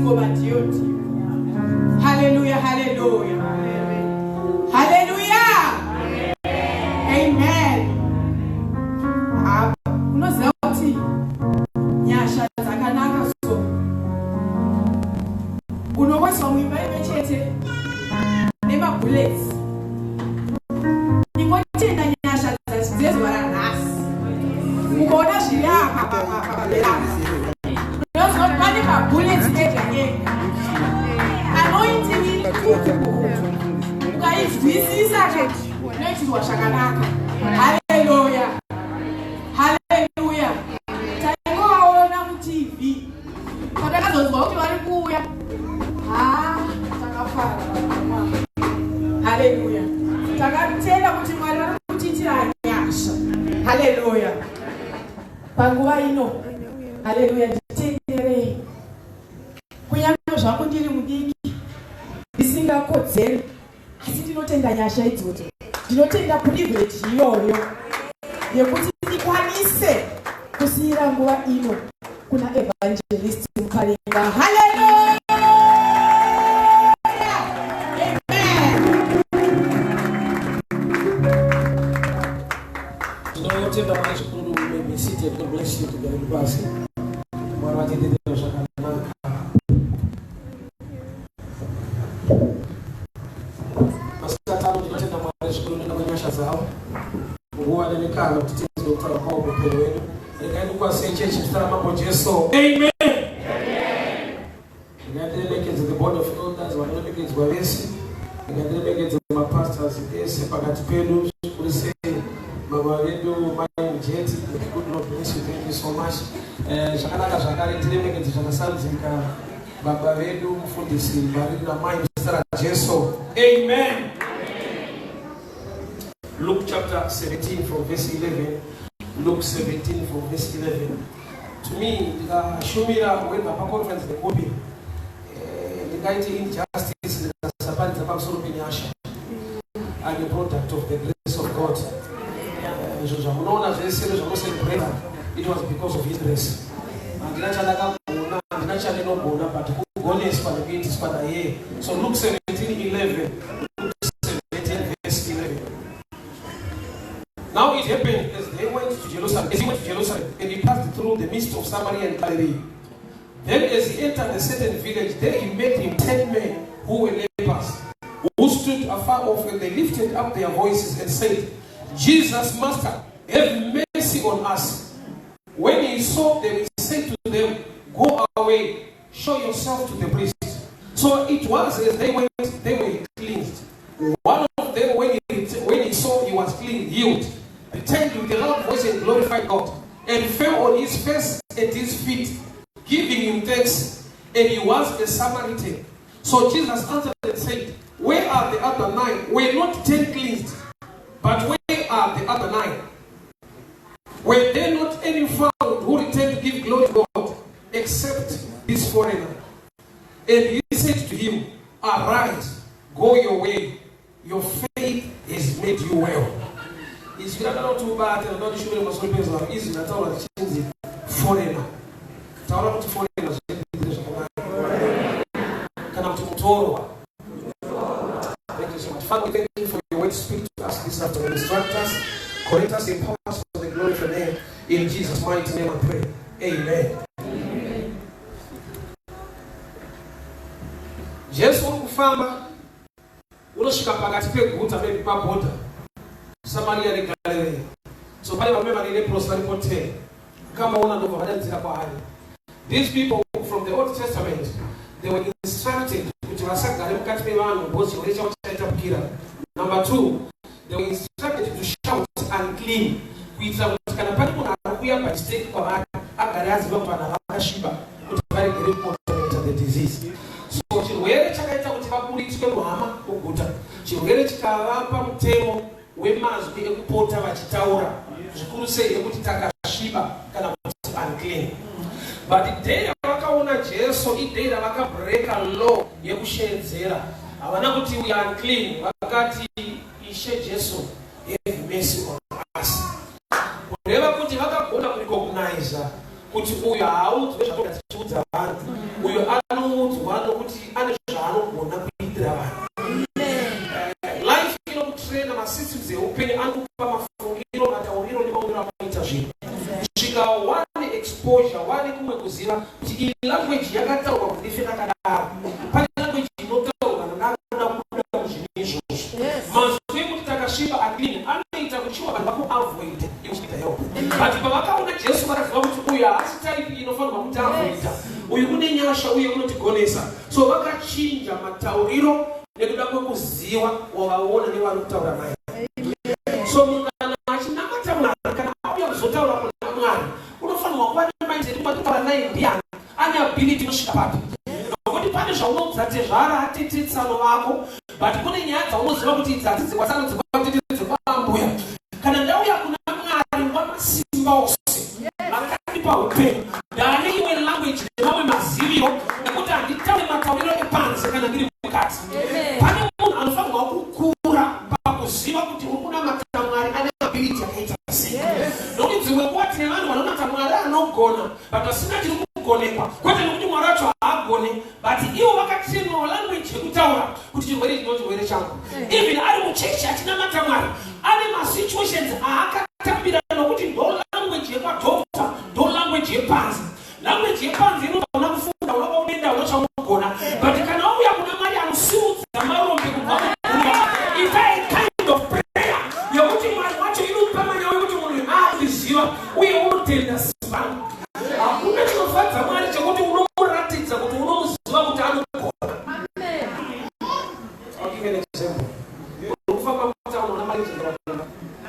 ngoma ndiyo ndiyo. Haleluya, haleluya, haleluya, amen. Unoziva kuti nyasha dzakanaka, so unowaiswa muimba imwe chete nemabullets. Ingotenda nyasha dzezuva ranhasi. Ukaona zviri apa pamberi apa, unoziva kuti pane mabullets ega ega. Anointing iri kuku, ukainzwisisa ka, unoitirwa zvakanaka. Haleluya, haleluya. Taingovaona muTV. Patakazonzwa kuti vari kuuya, ha, takafara. Haleluya, takatenda kuti Mwari vari kutiitira nyasha. Haleluya. Panguva ino, haleluya, nditenderei, kunyange zvangu ndiri mudiki ndisingakodzeri, asi ndinotenda nyasha idzodzo, ndinotenda privilege iyoyo yekuti ndikwanise kusiyira nguva ino kuna Evangelist Muparinga. Haleluya, amen. Tinotenda Mwari zvikuru. May be seated. God bless you. Tigare pasi. Mwari vatendere zvakanaka. Masikati ano ndinotenda Mwari zvikuru nekuda kwenyasha dzavo, nguva nemikana kuti tinzwe kutaura kwavo muupenyu hwedu. Regai ndikukwazisei chechi muzita raMambo Jesu. Amen. Regai ndiremekedze the board of elders vanoremekedzwa vese. Regai ndiremekedze mapastors ese pakati pedu, zvikuru sei baba vedu mai Mujeti. Good Lord bless you. Thank you so much. Zvakanaka zvakare tiremekedze zvakasarudzika baba vedu mufundisi Mariri namai muzita raJesu. Amen. Luke chapter 17 from verse 11. Luke 17 from verse 11. To me, ndikashumira whether paconference nekupi, ndingaiti injustice ndikasaparidza pamusoro penyasha. I'm a product of the grace of God. Izvo zvamunoona zvese nezvamucelebrata, it was because of his grace. Handina chandakagona, handina chandinogona, but kugoneswa nekuitiswa naye. So Luke 17 11. Luke 17 verse 11. Now it happened as they went to Jerusalem, as he went to Jerusalem, and he passed through the midst of Samaria and Galilee. Then as he entered a certain village, there he met him 10 men who were lepers, who stood afar off, and they lifted up their voices and said, "Jesus, Master, have mercy on us." When he saw them, he said to them, "Go away, show yourself to the priest." So it was as they went, they were cleansed. One of them, when he saw he was clean, healed, returned with a loud voice and glorified God, and fell on his face at his feet, giving him thanks. And he was a Samaritan. So Jesus answered and said, "Where are the other nine? Were not 10 cleansed? But where are the other nine? Were there not any found who returned to give glory to God, except this foreigner?" And he said to him, "Arise, go your way. Your faith has made you well." Izwi rakada kuti ubate, rinoda kuti shumire pamusoro pezvaro, izwi rataurwa richinzi foreigner. Taura kuti foreigner, zviendere zvakanaka, kana kuti mutorwa. Thank you so much. Father, we thank you for your word. Speak to us this afternoon. Instruct us, correct us, empower us for the glory of your name. In Jesus' mighty name I pray. Amen. Jesu uri kufamba, unosvika pakati peguta, maybe pabhodha Samaria neGalileya. So pane varume vane leprosy varipo 10. Akamaona, ndobva vadanidzira kwaari. These people from the Old Testament, they were instructed kuti vasagare mukati mevanhu because chirwere chavo chaitapukira. Number two, they were instructed to shout "unclean" kuitira kuti kana pane munhu ari kuuya by mistake kwavari, agare aziva kuti vanhu havakasviba, kuti varegere kucontaminata the disease. So chirwere chakaita kuti vaburitswe muhama, kuguta. Chirwere chikavapa mutemo wemazwi ekupota vachitaura, zvikuru sei ekuti takasviba kana kuti unclean. But day ravakaona Jesu, iday ravakabreka law yekushedzera. Havana kuti "We are unclean." Vakati, "Ishe Jesu, have mercy on us." Kureva kuti vakagona kurecogniza kuti uyu haaudzwe zvatoga tichiudza vanhu, uyu anoudzwa. Kuti iyi language yakataurwa kuti rife rakadaro. Pane language inotaurwa nanaroda kubuda muzvinhu izvozvo. Mazwi ekuti takasviba unclean anoita kuchiwa vanhu vakuavoid ikuita help. But pavakaona Jesu vakaziva kuti uyu haasi type inofanirwa kuti avoida. Uyu une nyasha uye unotigonesa. So vakachinja matauriro nekuda kwekuziva wavaona nevari kutaura naye. So munhu kana achinamata Mwari, kana auya kuzotaura kuna Mwari, unofanirwa kuva nemindset yekuti kutaura naye ndiani, ane ability inosvika papi. Nokuti pane zvaunoudza tezvara, atete, tsano vako, but kune nyaya dzaunoziva kuti idzi hadzidzi kwatsano, dzekwa tete, dzekwaambuya. Kana ndauya kuna Mwari wamasimba ose vakandipa upenyu, ndaane imwe language nemamwe maziviro ekuti handitaure matauriro epanze kana ndiri mukati. Pane munhu anofanirwa kukura pakuziva kuti uri kunamata Mwari ane ability yakaita sei. Nokuti dzimwe nguva tine vanhu vanonamata Mwari anogona, but vasina chiri kugonekwa. Kwete nekuti Mwari wacho haagone, but ivo vakatrainwa language yekutaura kuti chirwere ichi chirwere changu. Even ari muchechi achinamata Mwari, ane masituations aakatambira nokuti ndo language yekwadoctor, ndo language yepanze. Language yepanze inobva una kufunga, unobva unoenda unochaunogona, but kana wauya kuna Mwari anosimudza marombe kubva muguva, ita a kind of prayer yekuti Mwari wacho inomupa manya wekuti munhu aakuziva uye unotenda simba. Hakuna chinofadza Mwari chekuti unomuratidza kuti unomuziva kuti anogona. I'll give you an example. Uri kufamba mutauni, una mari dzakawanda,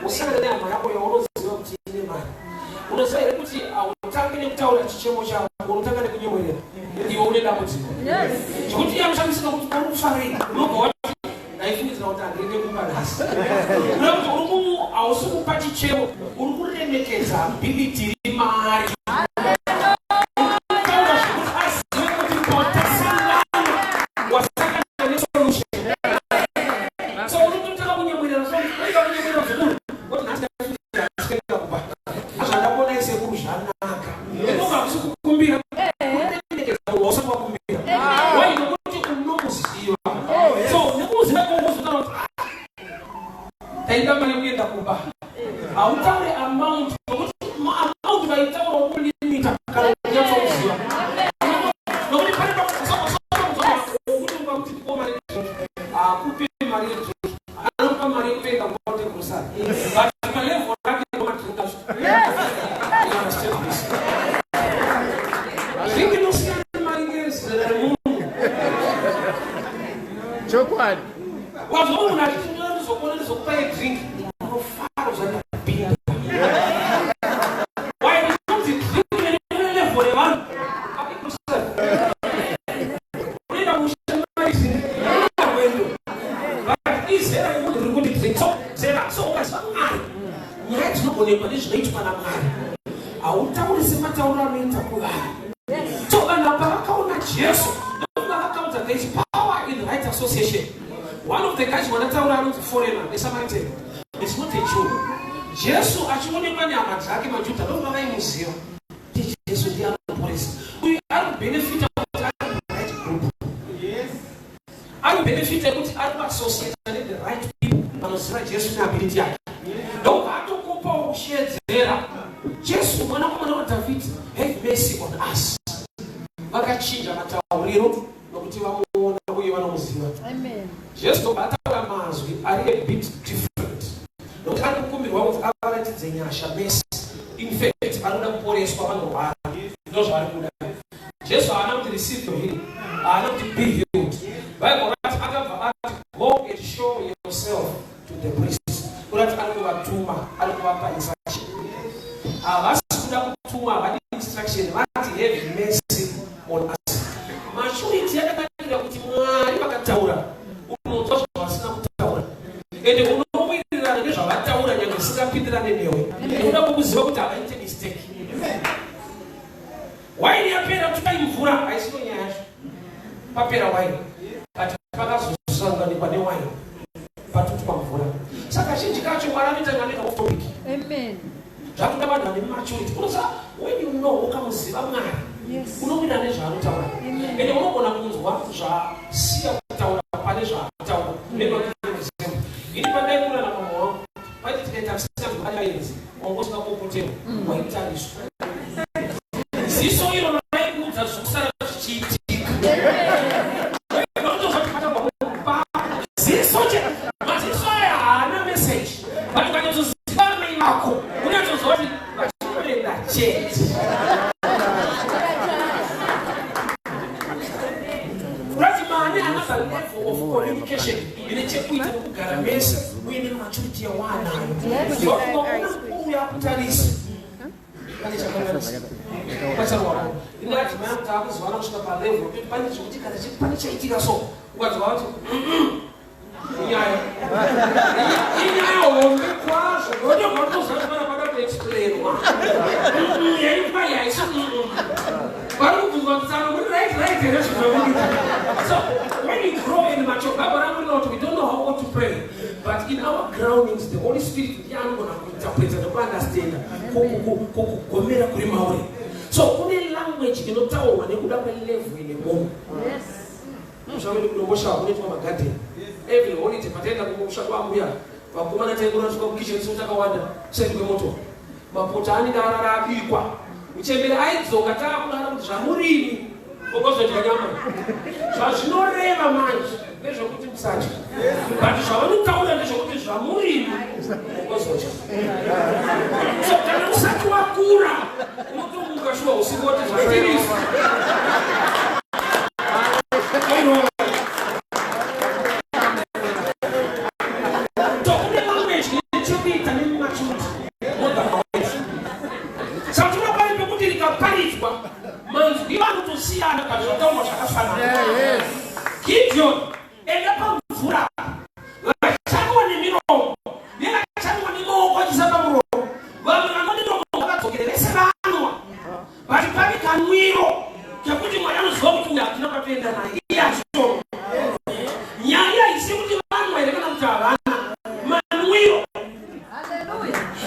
usangana nehama yako yaunoziva kuti ine mari. Unoziva here kuti hautangi nekutaura chichemo chako, unotanga nekunyemwerera iwe une dambudziko zvekuti iye anoshamisika kuti uri kufarei. Unobva wati, "Ndaifungidzira kuti handiende kumba nhasi." Kuda kuti uri hausi kupa chichemo, uri kuremekedza ability iri maari. Taura zvekuti azive kuti patasangana wasangana nesolution. So unototanga kunyemwerera, so oita kunyemwerera zvemunhu woti, "Nhasi ndaifungidzira handisikaenda kumba, azvandakuonai sekuru zvanaka." Inonga hakusi kukumbira, kuremekedza munhu wausati wakumbira. Why? Nokuti unomuziva. So nekuziva ikoko uzotaura kuti, "Ah, taida mari yekuenda kumba." Hautauri amount, nokuti amount vaitaura ukulimita kana kunyatsokuziva, nokuti pane kuti ungakuti tipo mari yedrink, hakupi mari yedrink, anokupa mari yekutoenda kumba kutenga. But palevel rake ndomadrink acho. You understand this? Drink inosiyana mari ngezera remunhu. Chokwadi. Wazwa munhu achiti, "Ndinoda ndizokuona, ndizokupa yedrink," unofara zvandapinda. Why? Because drink rine level revanhu. Unoenda mushamari rwendo, but izera remunhu riri kuti drink. So zera, so ukaziva Mwari, nyaya dzinogonekwa nezvinoitwa naMwari, hautauri sematauriro anoita kuvanhu. So vanhu apa vakaona Jesu, ndokuva vakaudza, there is power in the right association. One of the guys wanataura anonzi foreigner, neSamaritan, is not a Jew. Jesu achionekwa nehama dzake maJudha, ndokuva vaimuziva kuti Jesu ndiye anoporesa uyu. Ari kubenefita kuti ari right group, ari kubenefita yekuti ari kuassociata nethe right people vanoziva Jesu neability yake. Ndobva atokopawo kushedzera, "Jesu mwanakomana waDhavhidhi, have mercy on us." Vakachinja matauriro nokuti vamuona uye vanomuziva. Jesu ndobva ataura mazwi ari a bit different, nokuti ari kukumbirwa kuti avaratidze nyasha, mercy. In fact vanoda kuporeswa, vanorwara, ndo zvavari kuda. Jesu haana kuti, "Receive your healing," haana kuti, "Be healed." Bible rati akabva ati, "Go and show yourself to the priest." Kurati ari kuvatuma, ari kuvapa instruction. Havasi kuda kutumwa, havadi instruction, vati, "Have mercy on us." Maturity yakanakira kuti Mwari vakataura, unonzwa zvavasina kutaura, ende unowirirana nezvavataura nyange zvisingapindirane newe, nekuda kwekuziva kuti havaite mistake. Waini yapera, tukai mvura, haisiyo nyaya yacho. Papera waini, but pakazosanganikwa newaini, patutwa mvura. Saka zhinji kacho Mwari anoita nganoita off topic. Zvakuda vanhu vane maturity. Unoziva, when you know, ukamuziva Mwari, unowira nezvaanotaura, ende unogona kunzwa zvasiya kutaura pane zvaataura. Example, ini pandaikura namama wangu, paiti tikaita musikazwa vaenzi, wanga usina kupoterwa, waitariswa ziso iro raikuudza. another level of communication ine chekuita nekugara mese uine maturity yawaanayo. Ukaona uya kutarisa pane chakanganisa pacharwara. Inati mai kuti akuzivana kusvika palevel yekuti pane zvekuti kana pane chaitika, so ukanzwa kuti inyaya, inyaya hombe kwazvo, ndotobva kutoziva kuti pana pada kuexplainwa yaitwa yaisi vari kubvunzwa mutsano muri right here zvizvamuita. So when you grow and mature, Bible rangu rinoti we don't know how ought to pray, but in our groundings the Holy Spirit ndiye anogona kuinterpreta nekuunderstanda kugomera kuri mauri. So kune language inotaurwa nekuda kwelevel ine munhu. Musha kuDomboshawa kunoitwa magadheni every holiday. Pataenda kumusha kwambuya, vakomana taingona tusvika kukitchen so takawanda kuseri kwemoto, mapoto anenge arara abikwa. Muchembere aidzoka taakudara kuti zvamurimi okozodya nyama. Zvazvinoreva manje ndezvekuti musadya, but zvavanotaura ndezvekuti zvamurimi okozodya. So kana usati wakura unotomuka shuwa usiku woti zvatirisa. Aiwa. So kune language nechekuita nematurity more than words. Saka tinopari pekuti rikaparidzwa, manzwiro anotosiyana kana zvataurwa zvakafanana. Gideon, enda pamvura, vachanwa nemiromo nevachanwa nemaoko achisa pamuromo. Vamwe vanwa nemiromo vakadzokere vese vanwa, but pane kanwiro kekuti Mwari anoziva kuti uyu hatina kwatoenda naye, iye achitoro. Nyaya haisi kuti vanwa here kana kuti havana manwiro.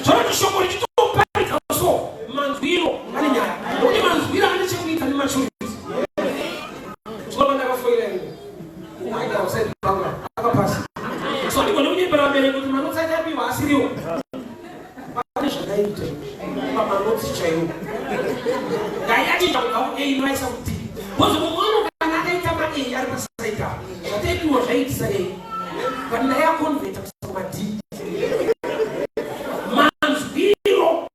Zvanoti shoko richitoparidza, so manzwiro ane nyaya, nokuti manzwiro ane chekuita nematurity. Chikoro ndakafoira ini, umwe aigara kuside kwangu akapasa, so ndigone kunyepera vabereki kuti manotsi achapiwa asiriwo. Pane zvandaiita pamanotsi chaiwo, ndaiachinja kubva ku A noaisa ku D, because mumwe wangu kana akaita ma A ari paside apo, zvataipiwa zvaiitisa A, but ndaiaconverta kuisa kuma D. Manzwiro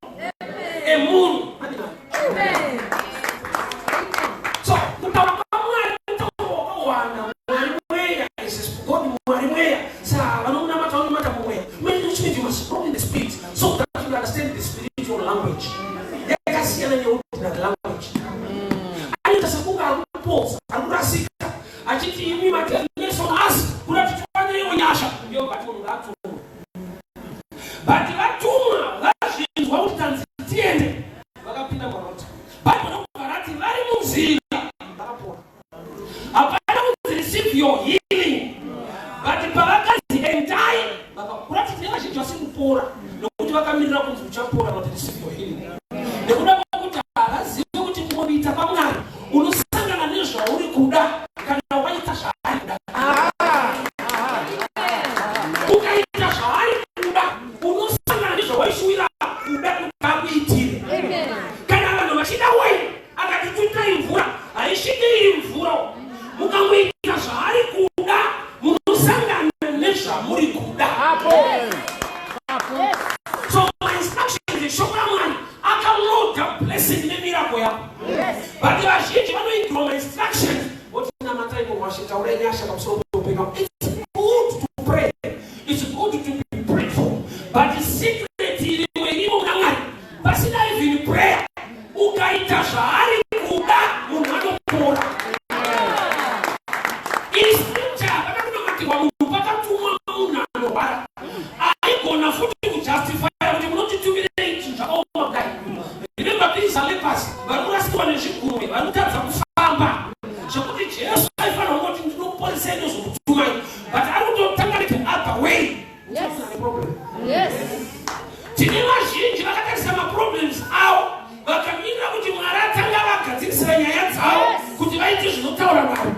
emunhu andina. So kutaura kwaMwari mutauro wakawanda. Mwari mweya is God, Mwari mweya. Saka vanomunamata vanonamata mumweya, which means you must grow in the spirit so that you understand the spiritual language yakasiyana neordinary language. Anoita sekunge ari kupodza, ari kurasika, achiti imi mati mercy on us, kuda kuti tiwaneiwo nyasha. Ndiyo, but munhu ngaatumwe. But vatumwa vazvinzwa kuti tanzi tiende, vakapinda marota. Bible ndokubva rati vari munzira vakapora. Hapana kunzi receive your healing, but pavakanzi endai vakakura. Tine vazhinji vasiri kupora nokuti vakamirira kunzi uchapora, kuti receive your healing, nekuda kwekuti havazivi kuti kungoita kwaMwari unosangana nezvauri kuda kana waita zvaari kuda. Ukaita zvaari kuda, unosangana nezvawaishuwira kuda kuti akuitire. Kana vanhu vachida waini, akati tutai mvura, haisvike iri mvura. Mukangoita zvaari kuda, munosangana nezvamuri kuda. So mainstructions eshoko raMwari akaloda blessing nemiracle yako, but vazhinji vanoignore mainstructions, voti namatai murwashe, taurai nyasha pamusoro peupenyu. It's good to pray, it's good to be prayerful, but secret irimwe irimo muna Mwari, pasina even prayer, ukaita zvaari kuda munhu anopora. Iscripture hapana kunamatirwa munhu, pakatumwa munhu anorwara. Aigona futi kujustifya kuti munotitumirei chinhu zvakaoma kudai? Remember, these are lepers vari kurasikirwa nezvigunwe, vari kutadza kufamba, zvekuti Jesu aifanira kungoti ndinoporesei ndozokutumai, but ari kutotanga nethe other way. Problem. Tine vazhinji vakatarisa maproblems avo, vakamirira kuti Mwari atanga vagadzirisira nyaya dzavo kuti vaite zvinotaura Mwari.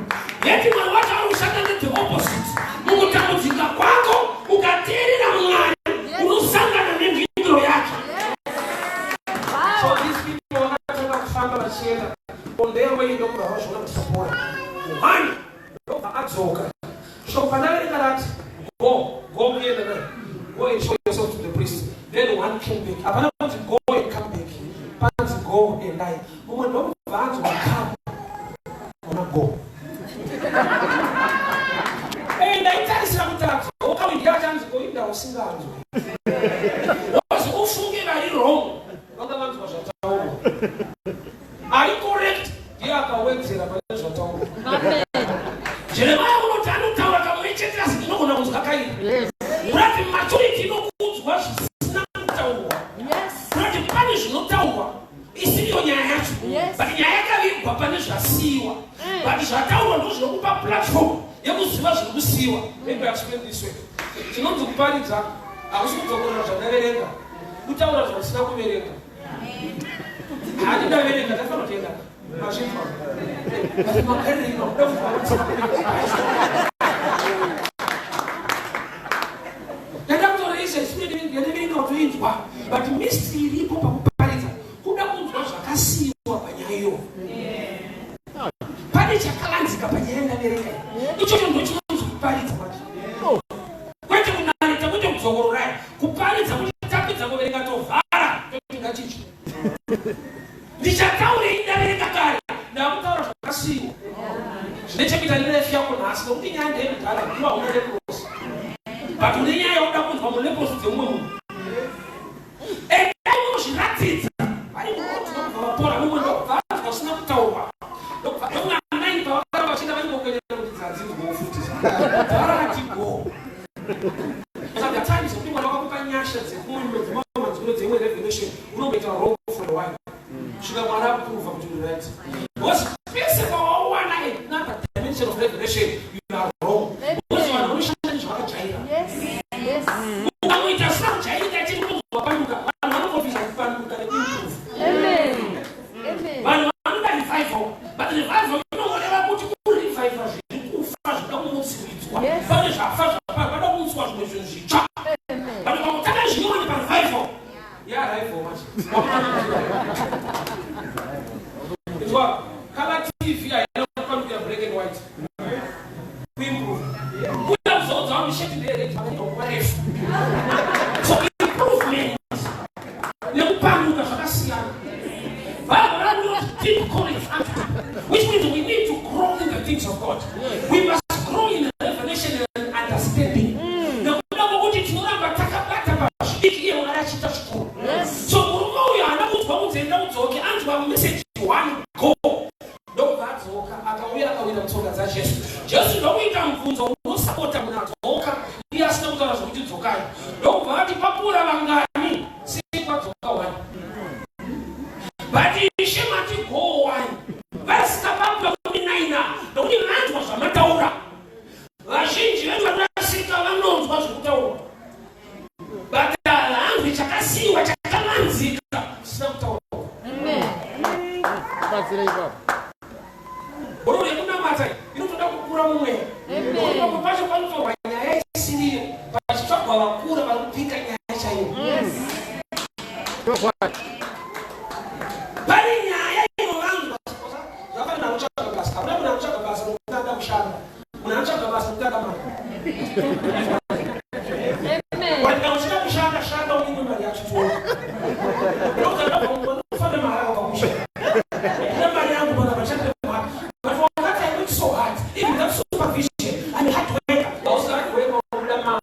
Yeti Mwari wacho ari kushanda nethe opposite. Mukutambudzika kwako ukateerera Mwari, unosangana nemhinduro yacho. So these people vakatanga kufamba vachienda on their way, ndokubva vazviona kuti tapora. One ndobva adzoka. Shoko pandaverenga rati go, go, muende naye, go and show yourself to the priest. Then one came back. Hapana kuti go and come back, panzi go, endai. Mumwe ndokubva anzwa come, ona go. Ndaverenga usinganzwi. Wazi ufunge vari wrong vanga vanzwa zvataurwa. Ari correct ndiye akawedzera pane zvataurwa. Jeremiah unoti anotaura kamwe chete asi ndinogona kunzwa kairi. Kurati maturity inokudzwa zvisina kutaurwa. Kurati pane zvinotaurwa isiriyo nyaya yacho. But nyaya yakavigwa pane zvasiyiwa. But zvataurwa ndozvinokupa platform yekuziva zviri kusiyiwa. Maybe I explain this way. Chinonzi kuparidza hakusi kudzokorora zvandaverenga, kutaura zvandisina kuverenga. Handi ndaverenga, ndafanira kuenda. Mazvinzwa. But makarira kuda kuzwa Ndakakutoreisa ndinoverenga kutoinzwa but mystery iripo pakuparidza kuda kunzwa zvakasiyiwa panyaya iyoyo. Pane chakavanzika panyaya yandaverenga ichocho ndochinonzi kuparidza manje. Kwete kunareta, kwete kudzokororai, kuparidza kuti tapedza kuverenga tovhara toti ngachidye. Ndichataurei ndaverenga kare, ndakutaura zvakasiyiwa zvine chekuita nelife yako nhasi, nokuti nyaya ndeyekudhara, ndiwa hauna leprosi but une nyaya yauda kunzwa muleprosi dzemumwe munhu. Endai munozviratidza vari muroti ndokubva vapora, mumwe ndokubva anzwa zvisina kutaurwa ndokubva ndokunga nine pavakaramba vachienda vaingokuenera kuti dzadzinzwawo futi dzarati go. Saka times yekuti Mwari vakakupa nyasha dzekumwe dzemamwe manzwiro dzeimwe revelation unomboita wrong for a while kusvika Mwari akuprova kuti uri right. Because pese pawawana another dimension of revelation you are wrong. Because vanhu vanoshanda nezvavakajaira. Ukangoita zvisina kujairika chete unonzi wapanduka. Vanhu vanokonfusa kupanduka nekuimprove. Vanhu vanoda revival but revival inongoreva kuti kureviva zviri kufa zvinoda kumutsiridzwa. Pane zvafa zvapa vanoda kumutswa zvimwe zvinhu zvitsva. But ukangotanga zvinyowani parevival yarival manje. Inzwa, color TV haina kupandukira black and white. Kuimprove. Kuda kuzoudza vanhu sheti ndeyeredi vakaita nguva refu. So improvement nekupanduka zvakasiyana. Bible ranoti deep calleth unto deep, which means we need to grow in the things of God. We must grow in revelation and understanding. Nekuda kwokuti tinoramba takabata pazvidiki iye Mwari achiita zvikuru. So murume uyu haana kunzwa kunzi enda udzoke, anzwa message one go. Ndokubva adzoka, akauya akawira mutsoka dzaJesu. Jesu ndokuita mubvunzo unosapota munhu adzoka iye asina kutaura zvokuti dzokai. Ndokubva vati papfuura vangani sei kwadzoka one. But ishe mati go one. Vasika pakuva kumi naina nokuti vanzwa zvamataura. Vazhinji vedu vanorasika vanonzwa zvekutaurwa. But haanzwi chakasiyiwa chakavanzika chisina kutaurwa. Batsira ipapo. Bhoro yekunamata inotoda kukura mumweya. Nokuti pamwe pacho panotorwa nyaya isiriyo pachitsvagwa vakura vari kupika nyaya chaiyo. Chokwadi. Pane nyaya inovanzwa zvakafanana anotsvaga basa. Hakuna munhu anotsvaga basa nokuti anoda kushanda. Munhu anotsvaga basa nokuti anoda mari. But kana uchida kushanda, shanda unyimwe mari yacho tione. Nokuti anobva unofamba mari yako pakusha. Ndine mari yangu pana pachande mari. But wakati I work so hard, even without supervision, I'm a hard worker. Hausi hard worker, unoda mari.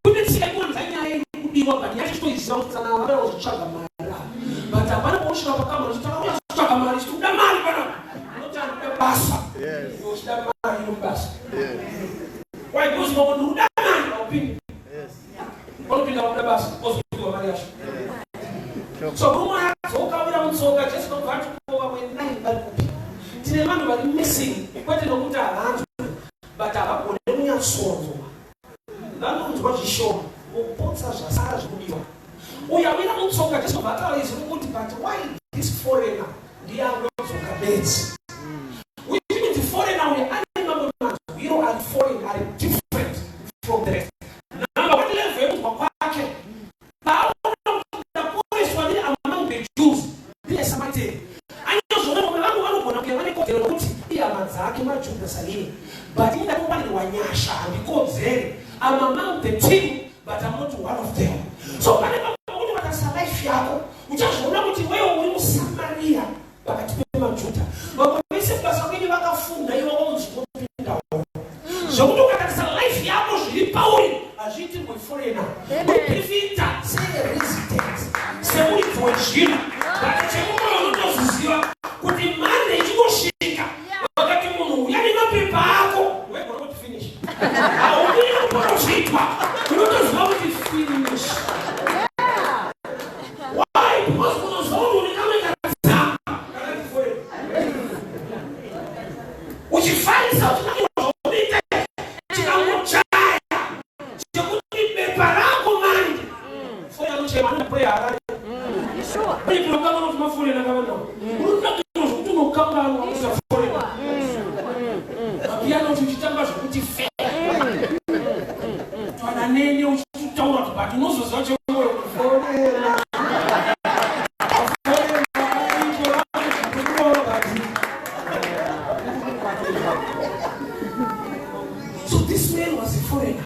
Kune tsika yekuwanza nyaya iri kudiwa but yacho chitoiziva kuti kana vada kuzotsvaga mari ava. But hapana pausvika pakamera kuti takauya kuzotsvaga mari tiri kuda mari panapa. Unoti anoda basa. Iwe uchida mari iri mubasa. Why? Because mamwe ndiri kuda mari haupindi. Unopinda kuda basa wozopiwa mari yacho. So murume adzoka awira mutsoka Jesu ndokubva ati ko vamwe nine vari kupi? Tine vanhu vari missing kwete nokuti havanzwi but havagone kunyatsonzwa. Vanonzwa zvishoma vopotsa zvasara zvikudiwa. Uyo awira mutsoka Jesu ndobva ataura izwi rokuti but why this foreigner ndiye angodzoka bedzi. Which means foreigner uyo ane mamwe manzwiro ari foreign ari different from the rest. Number one level yekunzwa kwake paaona kuti ndaporeswa ndiri among the Jews ndiye Samaritan. Anozoona vamwe vangu vanogona kunge vane kodzero nokuti ihama dzake maJudha saiye but ini ndakawanirwa nyasha handikodzeri. I'm among the team but I'm not one of them. So pane pamwe pekuti vatarisa life yako uchazoona kuti wewe uri muSamaria pakati pemaJudha. Vamwe vese kubasa kwenyu vakafu semuridzi wezvinhu, but chemumwoyo unotozviziva kuti Monday ichingosvika, vakati munhu uya nemapepa ako, wegona kuti finish. Haumiri kuporofitwa, unotoziva kuti finish. Why? Because unoziva kuti une kamwe katsamba kakati foreign. Uchifarisa uchinakirwa zvaunoita, chikangochaya chekuti bepa rako manje foreign. Unokanganwa kuti maforeign akawanda, unonakirwa zvokuti unokanganwa kuisa foreign. Mapiano uchitamba zvokuti fe twana nene uchitaura kuti, but unozoziva chemwoyo kuti foreigner, foreigner ariko but. So this man was a foreigner.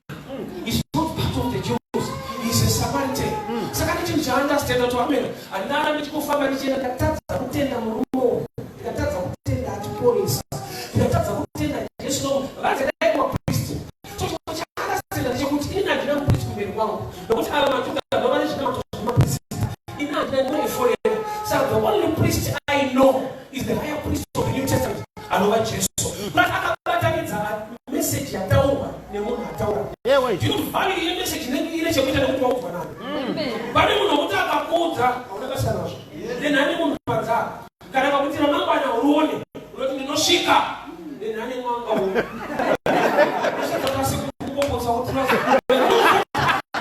He's not part of the Jews. He's a Samaritan. Saka ndichinhu chaunderstand kuti amen. Handina ndichingofamba ndichienda, ndakatadza kutenda murume uyu. Ndikatadza kutenda achiporesa. Ndikatadza kutenda Jesu no vazadai kuvapristi. So chinhu chaunderstand ndechekuti ini handina mupristi kumberi kwangu. Nokuti ava maJudha ndovane zvinamato zvemapristi. Ini handina, ndine foreigner. Saka the only priest I know is the higher priest of the New Testament, anova Jesu. But akabatanidza message yataurwa nemunhu ataura. Ndinoti value yemessage inenge ine chekuita nekuti waudzwa nani. Pane munhu wekuti akakuudza hauna basa nazvo. Then ane munhu panza kana kakuti ramangwana urione, unoti ndinosvika. Then ane mwanga uyu kasi kupopotsa kuti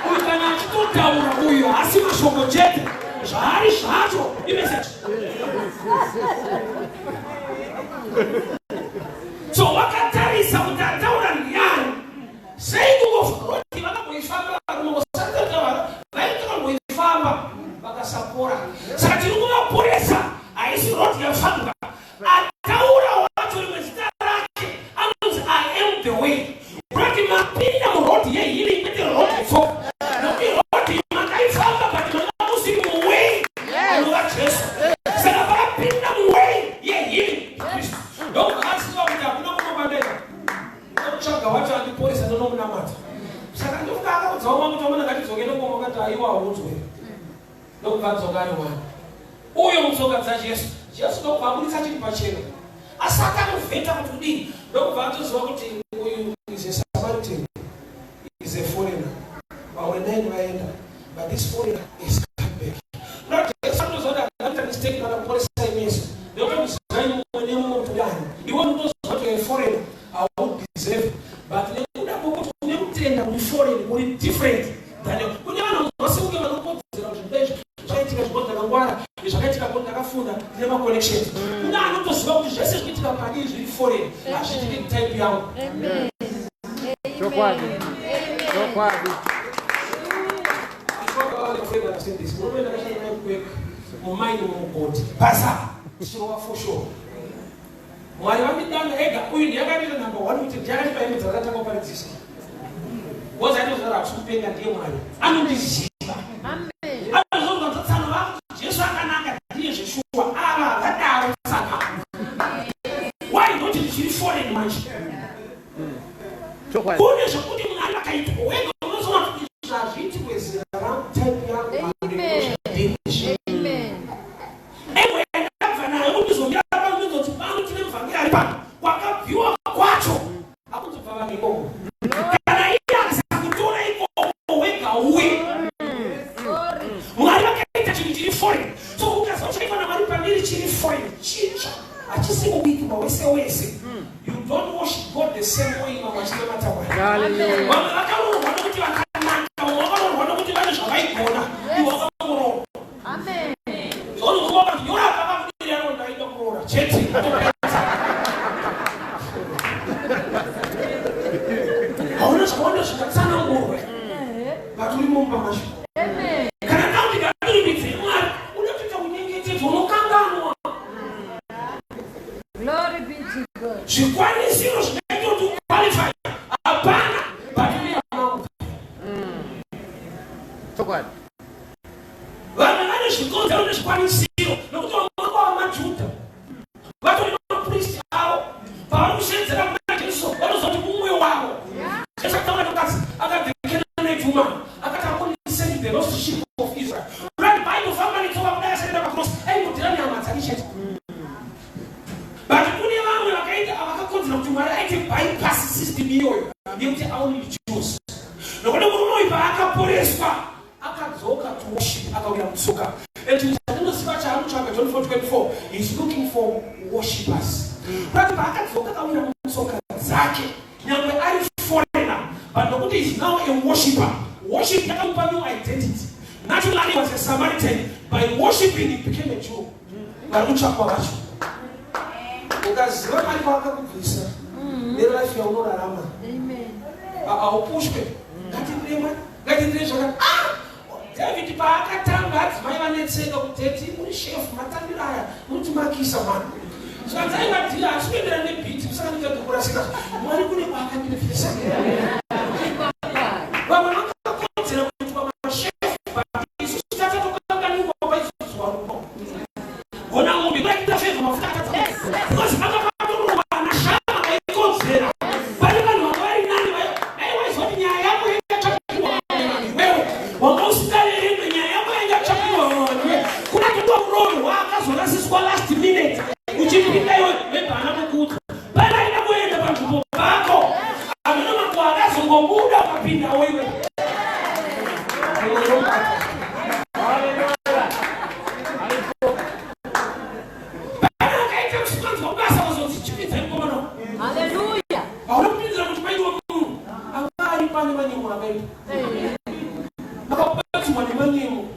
uyu kana achitotaura uyu haasi mashoko chete, zvaari zvacho imessage. So wakatarisa kuti ataura ndiani. Sei kungoroti vakamboifamba varume vosatataura vaitokamboifamba vakasapora? Saka tiri kuvaporesa, haisi road yafambwa. Ataura wacho rimwe zita rake anonzi "I am the way". Kurati mapinda muroad yehealing, kwete road yetsoka, nokuti road makaifamba but manga musiri muway anova Jesu. Saka vakapinda muway yehealing, Kristu. Ndokubva aziva kuti hakuna kunobandeka kutsvaga wacho andiporesa, ndonomunamata. Saka ndofuka akaudzawo mamwe kuti amana ngatidzoke nengoma, akati aiwa, haunzwe. Ndokubva adzoka ari wani uyo mutsoka dzaJesu. Jesu ndokubva abudisa chinhu pachena asati anovheta kuti kudii. Ndokubva atoziva kuti uyu is a Samaritan, is a foreigner. Vamwe nine vaenda, but this foreigner is come back. Now Jesu anoziva kuti akaita mistake kana kuporesa imeso, nekuti muzivai mumwe nemumwe kuti uyani. Iwe unotoziva kuti you're a foreigner, haudeserve, but nekuda kwokuti une kutenda kuri foreign, kuri different than kune vanhu vose vanokodzera kuti zvinhu izvi zvakaitika zviko ndakangwara, zvakaitika ko ndakafunda, ndine maconnections. Kune anotoziva kuti zvese zvikuitika padii zviri foreign, hazviitiki type yangu. Chokwadi. Chokwadi. Murume ndakashanda naye kuweka mumaini, mumugodhi, basa tichirova foshoro. Mwari vandidana ega. Uyu ndiyakandiita number one kuti ndiyakandipa hembe dzakatanga kuparidzisa, because aitozvara hakusi kupenga, ndiye Mwari anondiziva. Anozonzwa tsano vakuti Jesu akanaka, ndiye zveshuwa. Ava vadaro, saka why not? Ndichiri foreign manje. Chokwadi. Kune zvekuti Mwari vakaitwa wega unozoona kuti izvi hazviitirwe zera rangu, type yangu. Ndizvi engo yandabva nayo kuti ndizomira pano, ndizoti pano tine muvhangeri ari pano. Kwakabviwa kwacho hakuzobva vanhu ikoko. Kana iye akasakutora ikoko wega uye Mwari vakaita chinhu chiri foreign. So ukaziva chakaitwa naMwari pandiri chiri foreign, chitsva, hachisi kuitwa wese wese. You don't worship God the same way vamwe vachinamata Mwari. Hallelujah. Vamwe vakaroorwa nokuti vakanaka, vamwe vakaroorwa nokuti vane zvavaigona. Iwe wakangoroorwa. Zvaunozova vanhu nyora vakakudiri ano ndaida kuroora chete. Hauna zvakawanda zvingatsanangurwe, but uri mumba macho. Kana tauti ngatirumbidze Mwari, unotoita kunyengetedzwa, unokanganwa. Glory be to God. Zvikwanisiro zvinoita kuti uqualify hapana, but uri among. Chokwadi. Vamwe vane zvikonzero nezvikwanisiro nokuti vamwe vanga vamaJudha, vatori mapristi avo. Pavari kushedzera kuna Jesu, vanozoti mumwe wavo. Jesu akataura nemukadzi akati, "Canaanite woman," akati, "I'm only sent the lost sheep of Israel." Right, painofamba. Yekuti aone Jews. Nokuti murume uyu paakaporeswa akadzoka to worship akawira mutsoka. And chinhu chandinoziva chaanotsvaga John 4:24 is looking for worshipers. Kurati paakadzoka akawira mutsoka dzake nyangwe ari foreigner but nokuti is now a worshiper. Worship yakamupa new identity. Naturally he was a Samaritan. By worshiping he became a Jew. Vari kutsvakwa vacho. Ukaziva Mwari kwaakakubvisa nelife yaunorarama haupushwe. Ngatitirei Mwari, ngatitirei zvakati. Ah! David paakatamba adzimai vanetseka kuti teti muri shefu matambiro aya mutimakisa mani. Zvanzi aiwa dhira asi kuenderana nebhiti musanganike kurasika. Mwari kune kwaakandibvisa. Vamwe vakakodzera kuitwa mashefu but isusu tatatokanganikwa paizodzwa rupo. Gona ngombe kuratidza favor mafuta akadza. Because panga patorwa ana shama vaikodzera. Pane vanhu vanga vari nani dai waiziva kuti nyaya yako yanga tsvakirwa iwewe. Wanga usingaverengwe nyaya yako yanga tsvakirwa iwewe. Kuna totwa muroorwa akazorasiswa last minute. Uchipinda iwe maybe haana kukuudza. Pane aida kuenda panzvimbo pako. Hameno makuva akazongobuda ukapindawo iwe. Akaita kusikanzwa kubasa kuzonzi chipinzai mukomana. Hallelujah. Hauna kupinzira kuti paitwa munhu anga ari pane manyemo akaita. Akabatsirwa nemanyemo.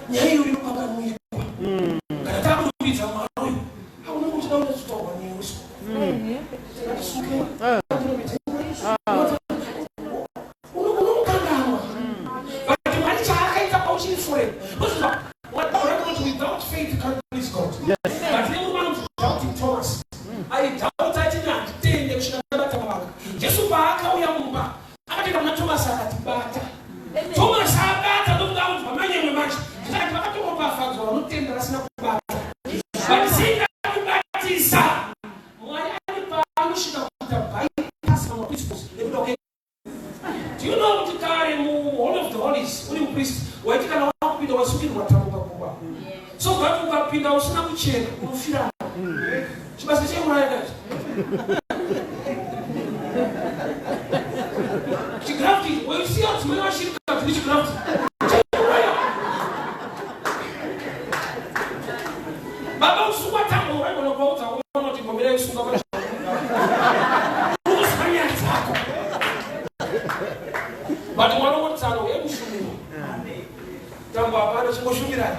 Nyaya iyo inokanganwikwa. Kana takurumbidza Mwari uyu, hauna kuti dauna chitaurwa newe. Ngatisuke. Ngatirumbidze Mwari. Unomukanganwa. But Mwari chaakaita pauchiri foreign. Because what Bible records without faith you can't please God. Yes. But nemurume anonzi doubting Thomas. Aidhauta achiti handitende kusvika ndabata mavanga. Jesu paakauya mumba akatoenda kuna Thomas akati bata. Thomas abata ndokuda audzwa manyemwe manje. Jesu akati vakatoropafadzwa vanotenda vasina kubata. But sei ndakubatisa? Mwari ari paanosvika kuita bypass mamwe principles nekuda kwe Do you know kuti kare mu Holy of the Holies uri mupriest waiti kana wakupinda wasungirwa tambo paguva. So that ukapinda usina kuchena unofirana. Chibasa cheuraya kachi. Chigrafting, when you see adzimai vashirikadzi nechigrafting, cheuraya. Baba usungwa tambo waigona kuvaudza vakomana kuti ngomirai kusunga pane Unoziva nyaya dzako. But mwana wotano yekushumira. Tambo hapana chingoshumirai.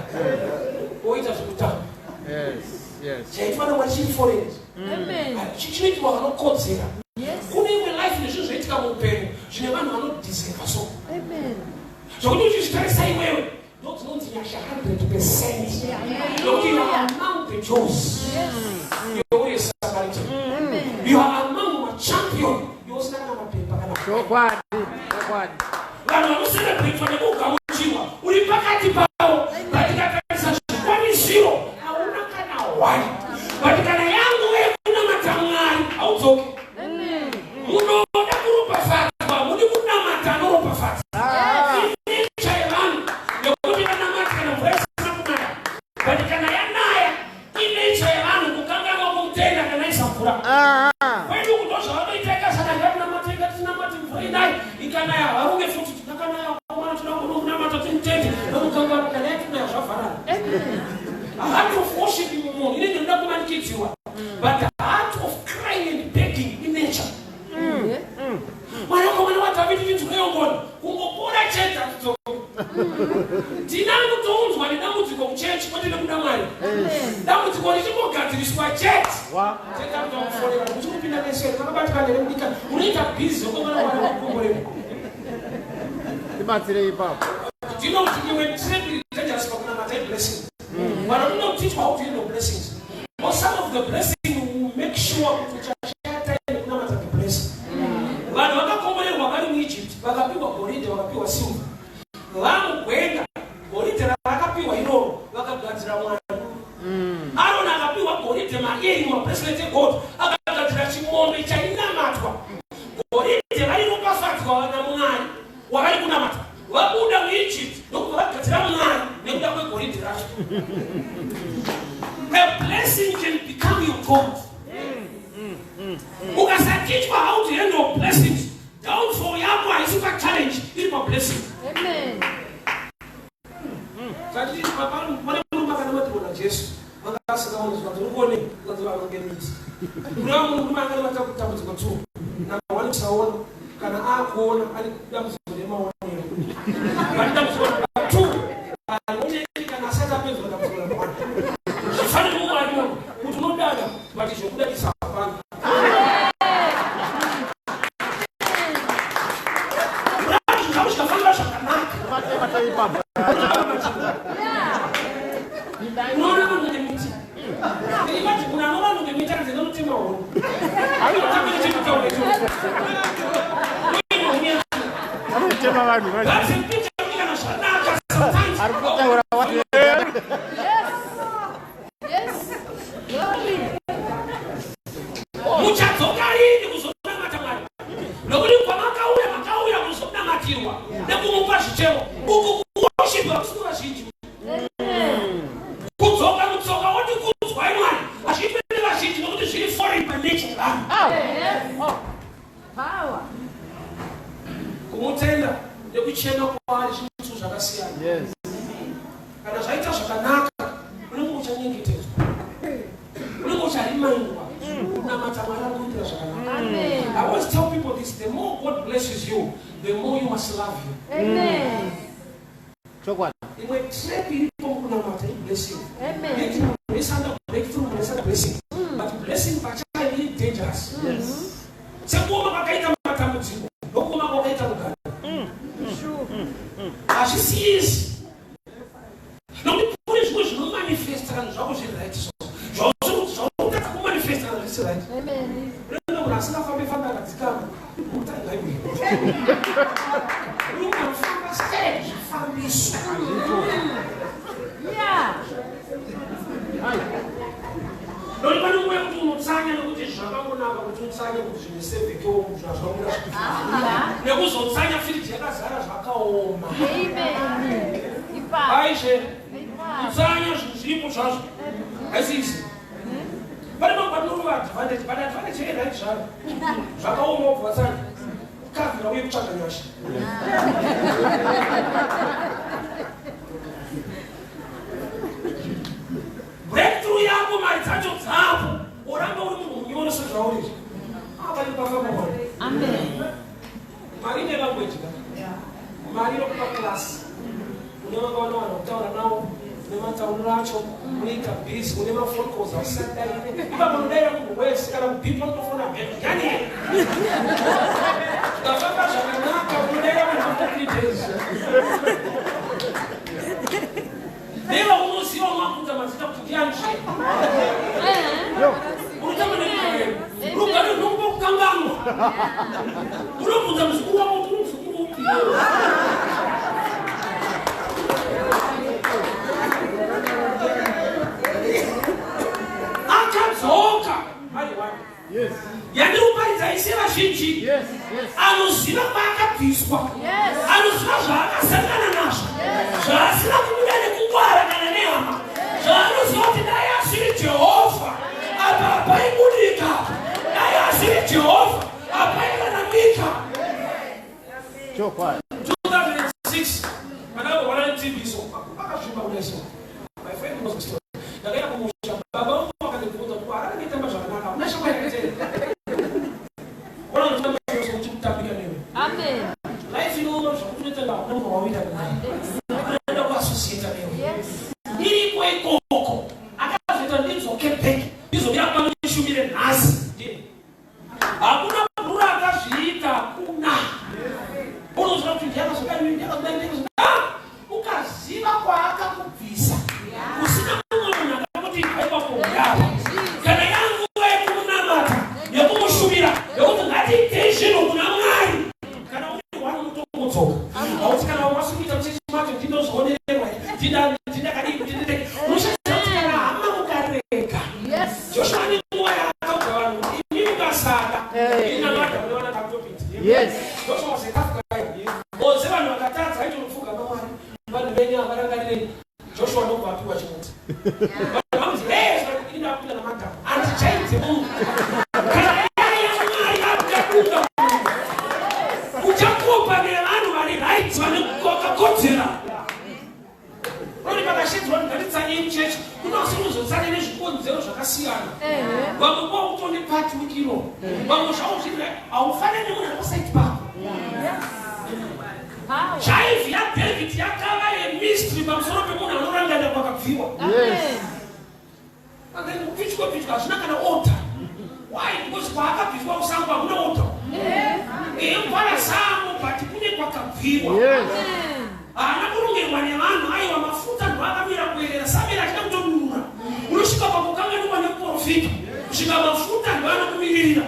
Woita zvekutamba. Yes, yes. Chaitwa namwari chiri foreign. Amen. Chinoitwa vanokodzera. Yes. Kune imwe life nezvinhu zvinoitika muupenyu zvine vanhu vanodeserva so. Amen. Zvokuti uchizvitarisa iwewe ndodzinonzi nyasha 100%. Nokuti you are among the Jews. Iwe uri Samaritan. You are among machampion. Iwe usina kana mapepa kana Chokwadi, chokwadi. vanhu vanocelebrate nekugamuchirwa uri pakati pavo but tikatarisa zvikwanisiro hauna kana hwai but kana yangu yekunamata Mwari haudzoki. Munoda kuropafadzwa mudi kunamata anoropafadza. Inature yevanhu yekuti vanamati kana mvura isina kunaya but kana yanaya inature yevanhu kukanganwa kumutenda kana isa mvura. Kwedu kundo zvavanoita ikasaka ngatinamate ngatinamate mvura inai ikanaya varume futi tinakanaya vakomana toda kunamata timutende vanokanganwa kana yatinaya zvavharana. A heart of worshiping munhu inenge inoda kumanikidziwa but the heart of crying and begging in nature. Mwanakomana waDhavhidhi tinzweyo ngoni kungopora chete hatidzoki. Ndinangutounzwa nedambudziko kuchechi kwete nekuda Mwari. Dambudziko richingogadziriswa chete. Chete akutokufonera kuti uchikupinda neseri kakabatikana here mudikani unoita bhizi yokomana Mwari wakukomborera. Tibatsirei ipapo. Do you know kuti imwe trap iri dangerous pakunamata iblessing? Vanhu vanotichwa how to handle blessings. But some of the blessing will make sure kuti uchashaya time yekunamata the blessing. Vanhu vakakomborerwa vari muEgypt vakapiwa goridhe vakapiwa silver. Vamugwenga goridhe ravakapiwa iroro vakagadzira Mwari. Aaron akapiwa goridhe maeri mabracelet egold akagadzira chimombe chainamatwa. Goridhe vairopafadzwa naMwari wavari kunamata. Vabuda muEgypt ndokubva vagadzira Mwari nekuda kwegoridhe racho. A blessing can become your God. Ukasa Ukasatichwa how to handle blessings, downfall yako haisi pachallenge, iri pablessing. Amen. Sati pane murume akanamatirwa naJesu, vanga asingaoni zvikanzi uri kuonei? Zvikanzi vanonge miti. Kureva murume anga anemata kutambudziko two. Number one kusaona, kana akuona ane dambudziko remaonero. But dambudziko number two harioneki kana asati apedzwa dambudziko number one. Zvifanire kuMwari kuti unodada but zvokudadisa hapana. Kureva zvinhu zvako zvikafamba zvakanaka. Unoona vanhu ngemiti. Imagine munhu anoona vanhu ngemiti anzi ndinotema hono. Anotambira chekutaura ichocho. Anotema vanhu vacho. That's a picture yekuti kana zvanaka sometimes. Ari kutaura wati. Yes. Yes. Glory. Muchadzoka rini kuzonamata Mwari? Nokuti kwamakauya makauya kuzonamatirwa nekumupa zvichemo. Uku kuworship hakusi kuvazhinji. Kudzoka mutsoka woti kudzwai Mwari hazviitwe nevazhinji nokuti zviri foreign by nature yevanhu. Yes. Power. Kumutenda nekuchema kwaari zvinhu zvakasiyana. Yes. Kana zvaita zvakanaka unenge uchanyengetedzwa, unenge ucharimindwa kunamata Mwari ari kuitira zvakanaka. Amen. I always tell people this: the more God blesses you, the more you must love him. Amen. Chokwadi. Imwe trap iripo mukunamata iblessing. Amen. Yeti munhu wese anoda breakthrough, munhu wese anoda blessing, but blessing pachayo iri dangerous. Yes. Sekuoma kwakaita matambudziko nokuoma kwakaita rugare. True. Hazvisi easy nokuti kune zvimwe zvinomanifesta kana zvako zviri right, so zvautadza kumanifesta kana zvisi right. Amen. Unenge munhu asingafambi fambi akadzikama mutanga bhaibheri, unenge anofamba sei zvifambiso. Nokuti pane nguva yekuti unotsanya nekuti zvakangonaka kuti utsanye kuti zvinhu sevhekewo zvazvabuda nekuzotsanya firiji yakazara zvakaoma. Amen. Ipa. Aishe Ipa. kutsanya zvinhu zviripo zvazvo haisi easy. Pane mamwe patinorova advantage, but advantage yeright zvayo zvakaoma wobva watsanya kukavhira uye kutsvaga nyasha. Breakthrough yako, mari dzacho dzako, woramba uri munhu munyoro sezvauri izvi. Apani pafamba Mwari. Amen. Mari ine language ka. Mari inokupa class, une vanga vana vanhu kutaura navo, une matauriro acho unoita busy, une maphone calls ausadaire. Ipapo unodaira munhu wese, kana kubhipa unotofona back yani. Zvikafamba zvakanaka unodaira munhu after 3 days. Neva unoziva unoabvunza mazita kuti ndiani zve. Unotamba nerugare, rugare runokupa kukanganwa. Unobvunza muzukuru wako kuti uri muzukuru upi. Akadzoka ari wani. Yes. Yandiri kuparidza ise vazhinji. Yes. Yes. Anoziva kwaakabviswa. Yes. Anoziva zvaakasangana nazvo, zvaasina kubuda nekungwara kana nehama, zvaanoziva kuti dai asiri Jehovha apa hapaibudika, dai asiri Jehovha hapairaramika. Chokwadi. 2006 pandakambobona neTB, so pakazvimba kudai. So my friend knows the story. Ndakaenda kumusha, baba vangu vakandibvunza kuti Harare ndaitamba zvakanaka, hakuna shamwari yakaitera ona unotamba uchikutambika newe. Amen. Life inooma zvakuti unoita hakuna munhu wauita naye, unoenda kuassociata newe. Yes. Iriko ikoko akazoita ndidzoke back, ndizomira pano ndishumire nhasi. Ndini hakuna bhuru akazviita, hakuna. Unoziva kuti ndiakazodai, ndiakazodai, ndiakazodai. Ukaziva kwaakakubvisa usina mumwe munhu akakuti aipapo yavo, kana yanguva yekumunamata, yekumushumira, yekuti ngatiitei zvinhu kuna Mwari, kana uri wani unotongotsoka hauti kana wasi kuita muchechi macho ndinozoonererwa, ndindakadii kuti ndite unoshandisa kuti kana hama mukarega. Yes. Joshua ane nguva yaakaudza vanhu kuti imimi kasaka Eh. inamata kune vana kakutopinda. Yes. Joshua was a tough guy. Oze vanhu vakatadza aitonofuga pamwari, vanhu venyu havarangarirei. Joshua ndobva apiwa chimuti. Vanhu vanonzi, "Eh, ini ndakupinda namadhamu, handichaidze munhu." Kana yaya Mwari. Ukashedzwa kuti ngatitsanyei muchechi, kuna usiri kuzotsanya nezvikonzero zvakasiyana. Vamwe kwakutone pati wiki ino, vamwe zvavo zviri haufanani nemunhu ari pasaiti pako. Jive yaDavid yakava yemystery pamusoro pemunhu anorangarira kwakabviwa. And then kupitwa pitwa hazvina kana order. Why? Because kwaakabviswa kusango hakuna order. Ehe, mvara sango but kune kwakabviwa. Haana kurongerwa nevanhu, aiwa, mafuta ndo akamira kuerera. Samuel achida kutodurura. Unosvika pakukanganwa nemuprofita. Kusvika mafuta ndo anokumiririra.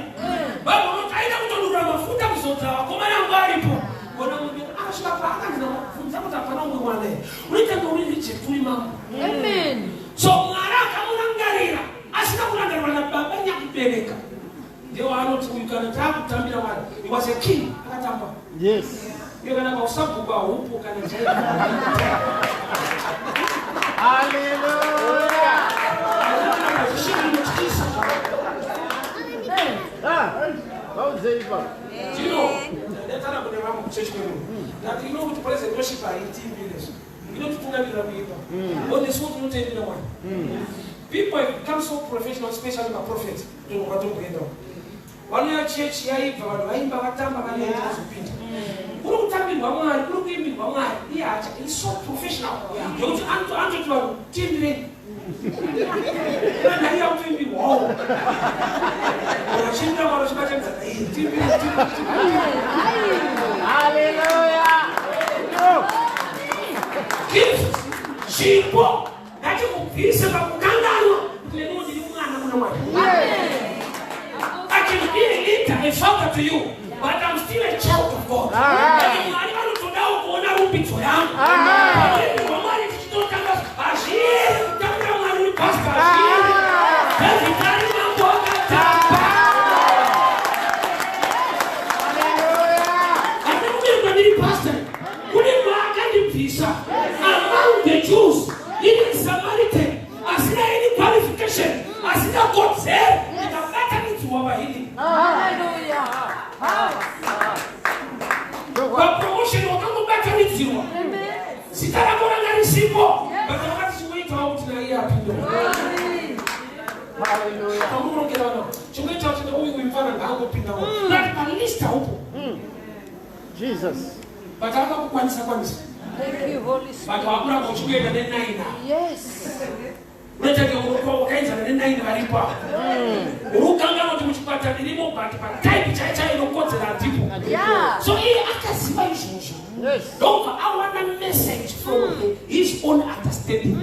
Baba unoti aida kutodurura mafuta kuzodza vakomana vangu aripo. Ona munhu akasvika paakanzi bvunza kuti hapana umwe mwana here. Unoita kunge uri reject uri mambo. Amen. So Mwari akamurangarira asina kurangarirwa nababa nyakubereka. Ndiwo anoti uyu kana taakutambira vanhu. He was a king akatamba. Iyo kana pausabhuku haupo kana chaipo. Hallelujah. Zvinotyisa. Ah, vaudzei ipapo. Tino, ndatara kune vamwe kuchechi kwedu. Ndati ino kuti present worship haitiimbire izvo. Inotitungamirira kuipa. Onesuwo tinotoimbira Mwari. People have become so professional, especially maprophets. Kwatomboendawo. Vanouya chechi yaibva, vanhu vaimba, vatamba, vanoenda kuzopinda. Kuri kutambirwa Mwari, kuri kuimbirwa Mwari. Iye hacha, is so professional. Zvekuti anototi vanhu tiimbirei. Naiya kutoimbirwawo. Vachiimbira Mwari vachibatanidza naiye. Tiimbirei, tiimbirei, tiimbirei. Hallelujah. Yo. Gift, chipo ngachikubvise pakukanganwa kuti neniwo ndiri mwana kuna Mwari. I can be a leader, a father to you, but I'm still a child of God. And Mwari vanotodawo kuona rumbidzo yangu. Panoimbirwa Mwari tichitotanga, hazvieri kutambira Mwari uri pastor, hazvieri. David ari mambo akatamba. Handina kuberekwa ndiri pastor. Kune maakandibvisa among the Jews, ini Samaritan, asina any qualification, asina kodzero, ndikabatanidzwa pahealing. Hallelujah. Papromotion wakangobatanidzirwa. Zita rako ranga risipo, but vakati chingoitawo kuti naiye apinde. Hallelujah. Pamukurongera vana, chingoitawo kuti uyu uyu mfana ngaangopindawo. But palist haupo. Jesus. But akakukwanisa kwanisa. Thank you, Holy Spirit. But wakuramba uchingoenda nenaina. Unoita kunge wakaenzana nenaini varipo apa. Uri kukanganwa kuti muchikwata ndirimo, but pataipi chai chai inokodzera handipo. So iye akaziva izvozvo. Ndobva awana message from his own understanding.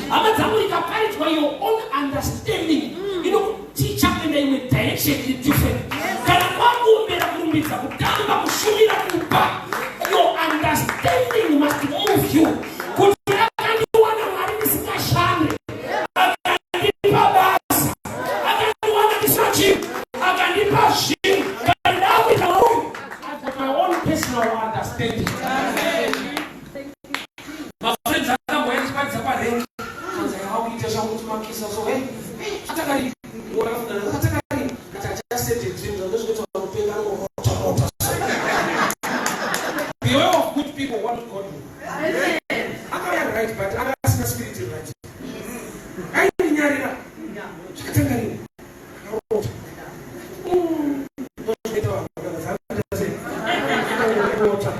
Hama dzangu, ikaparidzwa your own understanding, inokuticha kuenda imwe direction iri different. Kana kwakuombera, kurumbidza, kutamba, kushumira, kupa, your understanding must move you kuti akandiwana Mwari ndisingashande, akandipa basa, akandiwana ndisina chinhu, akandipa zvinhu. Kana ndakuita uyu, I've got my own personal understanding. Mafriends akamboya ndichiparidza parengi, anzi akuita zvakuti makisa so, hey, hey, atakari atakari kati achasend a dream zvandozvikuita vanopenga anongorota rota. Beware of good people who are not godly. Akauya right, but anga asina spirit right. Aindinyarira. Zvakatanga rini? Akarota. Ndozvinoita vanhu vakazarota sei? Akarota.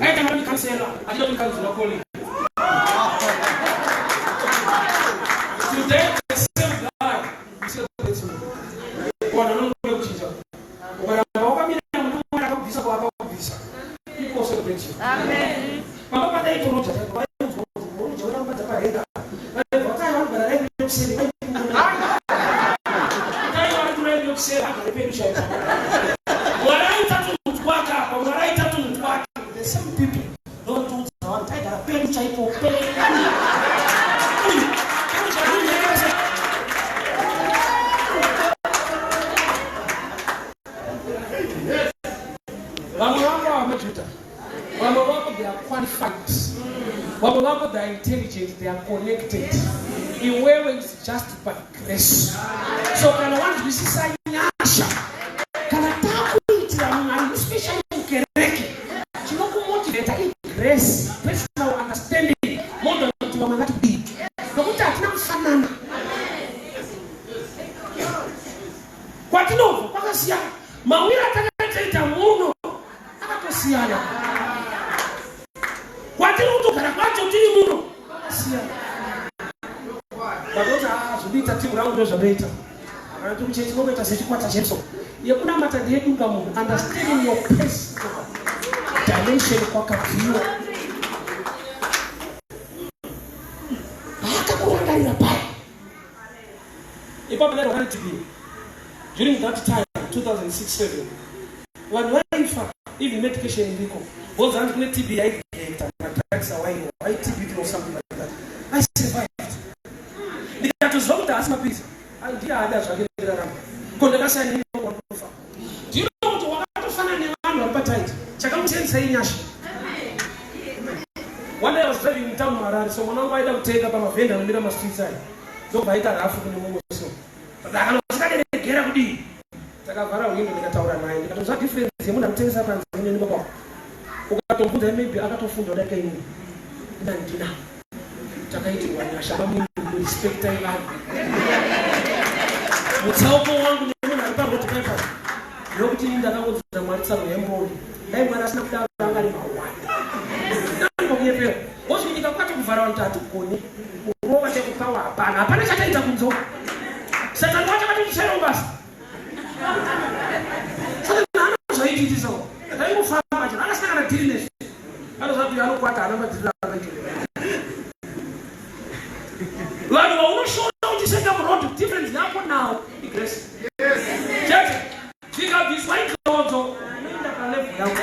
Aita ngani kansela, achida kuti kanzura calling. Today the same guy he celebrates me. Vanhu vanoda kuchinja. Ukaramba wakamira muna Mwari akakubvisa kwaakakubvisa, people celebrate you. Amen. Pamba padaitoroja chaipo, vainzwa kuti roja vairamba parenga. Vaibva tai vanogara raini yekuseri, tai vari kuraini yekuseri, agare pedu chaipo. Mwari aita tunhu twake apa, Mwari aita tunhu twake. The same people ndotoudza vanhu taigara pedu chaipo, pedu. Pedu chaipo. Vamwe vako vamaJuda, vamwe vako they are qualified, vamwe vako they are intelligent, they are connected. Iwewe is just by grace. So kana wanzwisisa nyasha, kana takuitira Mwari, especially mukereke, chinokumotivata igrace, personal understanding more than Ini team rangu ndozvanoita. Kana tiri kuchechi tinongoita sechikwata cheso. Yekunamata ndeyedunga munhu. Understanding your personal dimension kwakabviwa. Paakakurangarira paya. Ipapo ndaiva TB. During that time, 2006-7, vanhu vaifa even medication iriko. Because hanzi kune TB yaigeta madrugs awaiwa, TB or something like that. I survived. Ndikatoziva kuti haasi mapirizi. Ndiye ada zvake ndirarama. Ko ndakasiyana nekufa. Ndino kuti wakatofanana nevanhu vari patight. Chakamusenzesa inyasha. One day I was driving in town Harare, so mwana wangu aida kutenga pamavhenda anomira mastreets aya. Ndobva aita rafu kune mumwe so. But kana usikaderegera kudii? Takavhara window ndikataura naye ndikatoziva difference yemunhu anotengesa panze neni baba. Ukatobvunza maybe akatofunda kudarika inini. Ndandina. Takaitirwa nyasha bamwe respectai vanhu. Mutsauko wangu nemunhu ari paroad paper. Nokuti ini ndakangodzidza Mwari tsano yemboni. Dai Mwari asina kudaro anga ari mawani. Ndangokuyepera. Wozvinyika kwacho kuvhara vanhu kuti hatigoni. Kurova chekupawa hapana. Hapana chataita kunzo. Satani wacho akati basa. Saka haana zvaitiitisa. Ndaingofamba chero akasina kana dhiri nezvo. Anoziva kuti anokwata haana madhiri akaita. Vanhu vaunoshora uchiseka muroad difference yako now igrace. Chete dzikabviswa idzodzo unoenda palevel yako.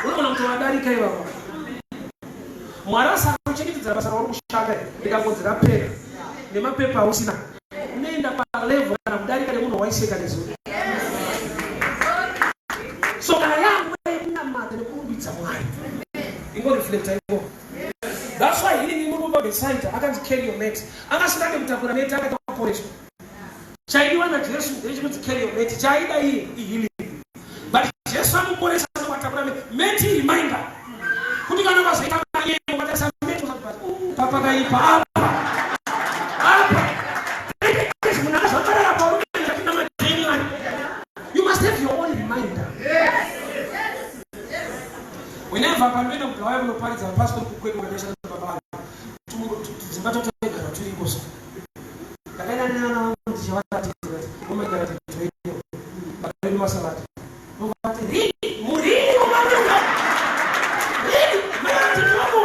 Unogona kutovadarika ivavo. Mwari asakuchengetedzera basa rauri kushanda rikangonzi rapera nemapepa ausina unoenda palevel kana kudarika nemunhu waiseka nezuro. So kana yanguva yekunamata nekurumbidza Mwari ingoreflecta ikoko. That's why healing imurume paBethsaida akanzi carry your mat. Angasingade kutakura mat akati aporeswa. Chaidiwa naJesu ndechekuti carry your mat. Chaida iye ihealing. But Jesu amuporesa ndokutakura mat. Mat reminder. Kuti kana ukazoita manyemo ukatarisa mat usati papakaipa apa. Apa. Munhu akazvakarara pauri kuenda Mwari. You must have your own reminder. Whenever panoenda kugawaya kunoparidza pastor kukwedu kwandashanda baba dzimba tataigara turiko so ndakaenda nevana vangu ndichivaratidza vomaigara toendewo baba vedu masavati vovati rii murii wamanuka rii mairatidza vangu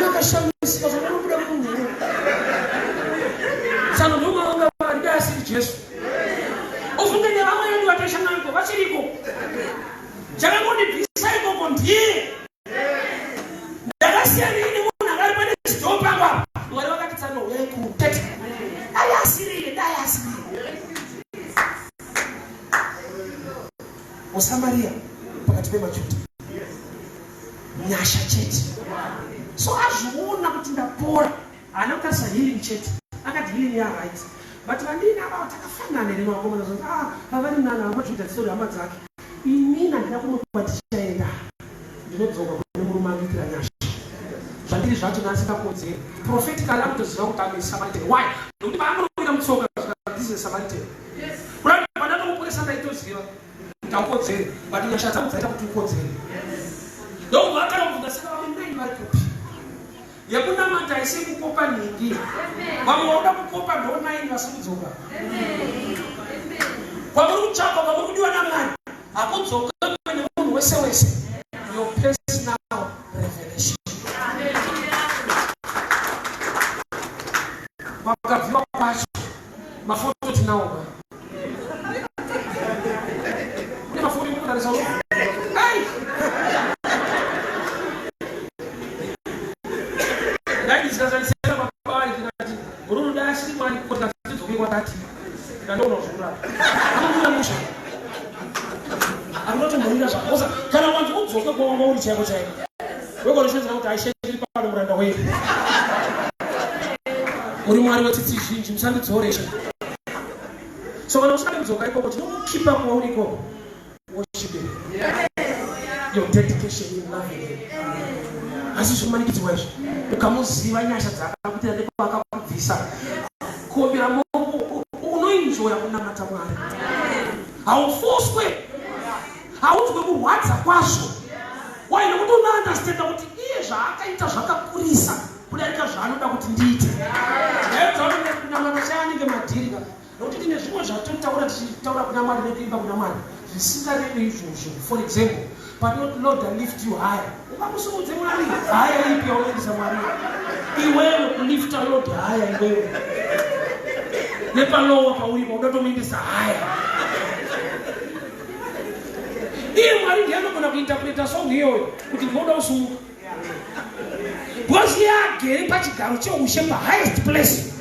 akashamisika zvakanobuda munhu saka ndomavanga vari dai asiri Jesu ufunge nevamwe vedu vataishanganiko vachiriko chakangondibvisa ikoko ndiye ndakasiyana ini munhu akari pane zidhoo pangu apa Mwari vakati tsano uyai kutete dai asiriye dai asiriye muSamaria pakati pemaJudha nyasha chete so azviona kuti ndapora haana kutarisa healing chete akati healing yaright but vandini avavo takafanana here vakomana zvonzi ah vavari nana vamaJudha tisori hama dzake inini handina kumwe kwatichaenda ndinodzoka kune murume andiitira nyasha zvandiri zvacho naasingakodzeri prophetically anotoziva kuti ame Samaritan why nokuti paanowira mutsoka this is Samaritan kurati pandatokuporesa ndaitoziva kuti haukodzeri but nyasha dzangu dzaita kuti ukodzeri ndokubva atanga kubvunza saka vamwe nine vari kupi yekunamata haisi kukopa nhingi vamwe vauda kukopa ndo nine vasi kudzoka kwamuri kutsvakwa kwamuri kudiwa naMwari hakudzoka nemunhu wese wese your personal revelation kwakabviwa kwacho mafoto tinawo kune mafoto ekutarisa ai ndaidisikasanisera baba ndikati gururu dai asiri Mwari kuti tidzoke kwakati ndikandoona zvokurapa anokuya musha anotombomira zvakosa kana wanzi udzoke kwawanga uri chaiko chaiko wekonoshenzera kuti aishe ndiri pano muranda wenyu uri Mwari wetsitsi zhinji musandidzoresha so kana usingade kudzoka ikoko tinokukipa kwauri ikoko worship him your dedication in loving him asi zvinomanikidzwa izvi ukamuziva nyasha dzaakakuitira nekwaakakubvisa kuombera maoko unoenjoya kunamata Mwari haufoswe haunzwe kurwadza kwazvo why nekuti unounderstanda kuti iye zvaakaita zvakakurisa kudarika zvaanoda kuti ndiite. Ndaedza kunamata chaanenge madhiri ka nokuti tine zvimwe zvatinotaura tichitaura kuna Mwari nekuimba kuna Mwari zvisingarevi izvozvo. For example, panoti Lord I lift you higher, ungamusimudze Mwari higher ipi yaunoendesa Mwari iwewe kulifta Lord higher iwewe nepalowa pauri pauda tomuendesa higher iye Mwari ndiye anogona kuinterpreta song iyoyo kuti ndinoda kusumuka because iye agere pachigaro cheushe pahighest place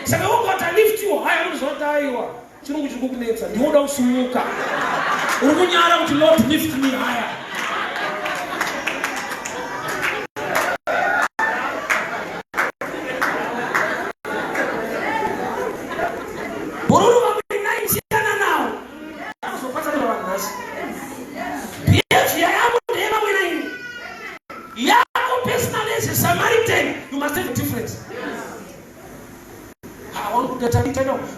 saka ungati alift you high unoziva kuti aiwa chirungu chiri kukunetsa ndinoda kusumuka uri kunyara kuti Lord lift me higher. Bhururu vamwe naisiyana nawo anozopatsanura vanhu nhasi. Behavior yavo ndeyevamwe naini. Yako personal as a Samaritan, you must have a difference. Hawangu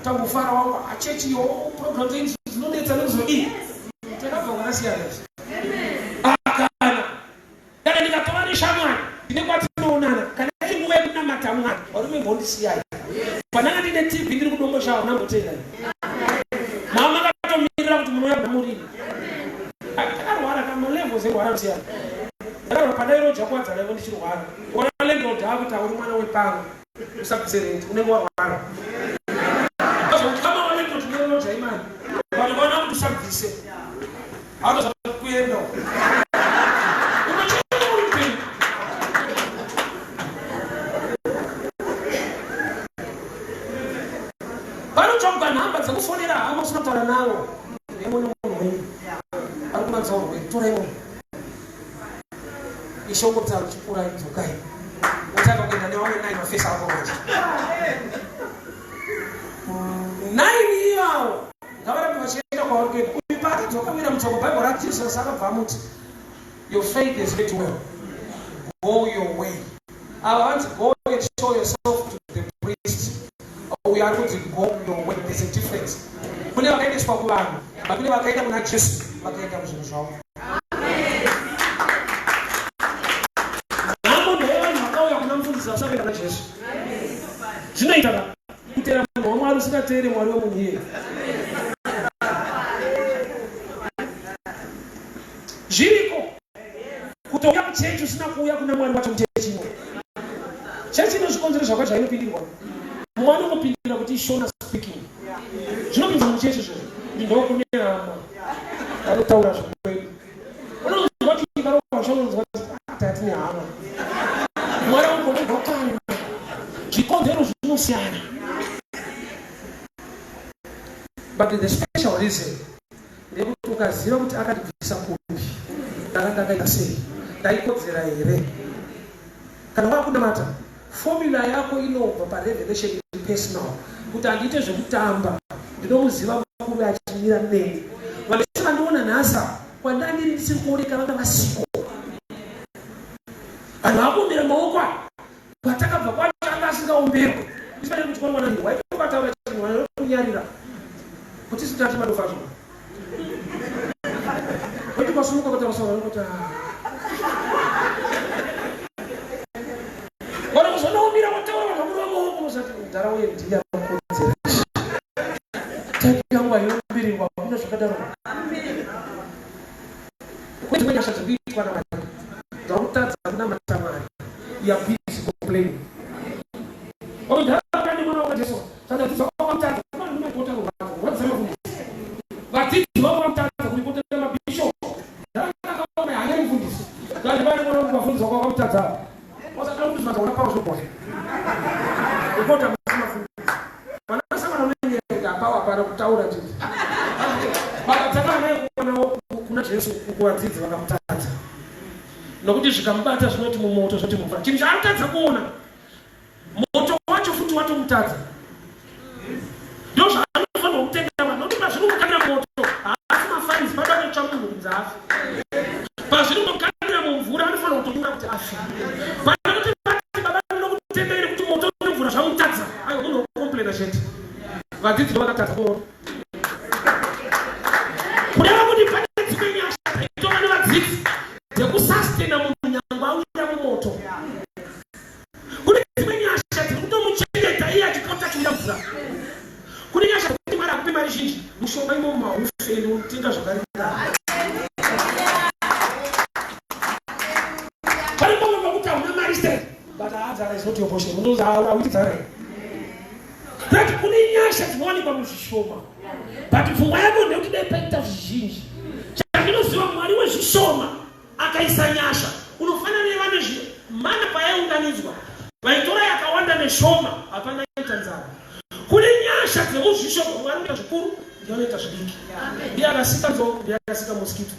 tambofara wangu achechi yo program dzenyu dzinonetsa nekuzodii. Takabva kwakasiyana izvi. Akana kana ndikatova neshamwari ndine kwatinoonana kana iri nguva yekunamata Mwari varume mbondisiyai. Pananga ndine TV ndiri kudomboshawa munambotenda. Mama akatomirira kuti munouya murini. Takarwara kama levels erwara kusiyana. Ndakarwara pandairoja kuwadzana ivo ndichirwara. Wana landlord akuti auri mwana wepano. Usabvise rent unenge warwara. Kama wa landlord uneroja imani. Vanhu vaona kuti usabvise. Hautoza kuenda. Unochema uri mupenyu. Panotsvagwa nhamba dzekufonera hama usina kutaura navo. Ndemone munhu wenyu. Ari kuvanza urwere. Torai munhu. Ishe ungotaura chikurai dzokai. Wotanga kuenda nevamwe nine mafesi ako manje. Nine ivavo ngavarambe vachienda kwavari kuenda. Uyu paakadzoka wira mutsoko Bible rati Jesus akabva amuti your faith has made well. Go your way. Ava vanzi go and show yourself to the priest. Uyu ari kunzi go your way. There's a difference. Kune vakaendeswa kuvanhu, but kune vakaenda kuna Jesu vakaenda muzvinhu zvavo. Nhamo ndeyevanhu vakauya kuna mufundisi vasakaenda kuna Jesu. Zvinoita ka kuteera munhu waMwari usingateere Mwari wemunhu iyeye. Zviriko kutouya kuchechi usina kuuya kuna Mwari wacho muchechi ino. Chechi ino zvikonzero zvakwa zvainopindirwa. Mumwe anongopindira kuti ishona speaking. Zvinopinzwa muchechi izvozvo. Kuti ndokune hama vanotaura zvekwedu. Unonzwa kuti varohwa unonzwa kuti tatine hama. Mwari anogona kare. Zvikonzero zvinosiyana. But the special reason ndeyekuti ukaziva kuti akatibvisa kupi, ndanga ndakaita sei, ndaikodzera here? Kana wakunamata, formula yako inobva parevelation iri personal, kuti handiite zvekutamba, ndinomuziva mukuru achimira neni. Vanhu vese vandiona nhasi kwandandiri ndisiri kuoneka vanga vasiko. Vanhu vakuombera maoko aya kwatakabva kwacho anga asingaomberwe. Ndifanire kuti kwangwana ndi waiti ukataura chinhu vanhu vanokunyarira kuti isu tati madofa zvo. Waiti kwasumuka kutaura savanhu vanoti ah. Vana kuzonoumira wataura vanhu vakurova maoko musati mudhara uye ndiye akakodzera. Type yangu haiombirwa hakuna zvakadaro. Kwete nyasha dzekuitwa naMwari. Dzakutadza kunamata Mwari. You are busy complaining. Wakudhara mwana waJesu. Saka dzidzi wakamutadza. Mwana unopota kurwadza. Kurwadzisa mafundisi. Vadzidzi vavo vakamutadza kuripotera mabishop. Ndakaona hanya mufundisi. Vanhu vane mwana wangu vafundisi wako vakamutadza. Wasaka kuti zvakaona pawo zvobhoza. Ripota mafundisi. Vana samana unonyereka apawo hapana kutaura chete. Vakatanga naye kuonawo kuna Jesu kuvadzidzi vakamutadza. Nokuti zvikamubata zvinoti mumoto zvoti mumvura. Chinhu chaanotadza kuona moto wacho futi watomutadza. Ndozvaanofanirwa kutenda vanhu nokuti pazviri kukandira moto haasi mafains baba anotsva munhu kunzi afe. Pazviri kukandira mumvura anofanirwa kutonyura kuti afe. Pane kuti vati baba ndinokutenda iri kuti moto nemvura zvamutadza. Aiwa munhu wokomplena chete. Vadzidzi ndovakatadza kuona. Kureva kuti pane dzimwe nyasha dzaitova nevadzidzi dzekusastena munhu nyangwe awira mumoto. Pane pamwe pakuti hauna mari straight, but nzara is not your portion. Unozi hauiti nzara here? Kuti kune nyasha dzinowanikwa muzvishoma, but pfungwa yako ndeyekuti dai paita zvizhinji. Chandinoziva, Mwari wezvishoma akaisa nyasha unofanira nevane mana payaiunganidzwa vaitora yakawanda neshoma, hapana ita nzara. Kune nyasha dzemuzvishoma. Mwari unoita zvikuru, ndiye anoita zvidiki, ndiye akasika nzou, ndiye akasika mosquito.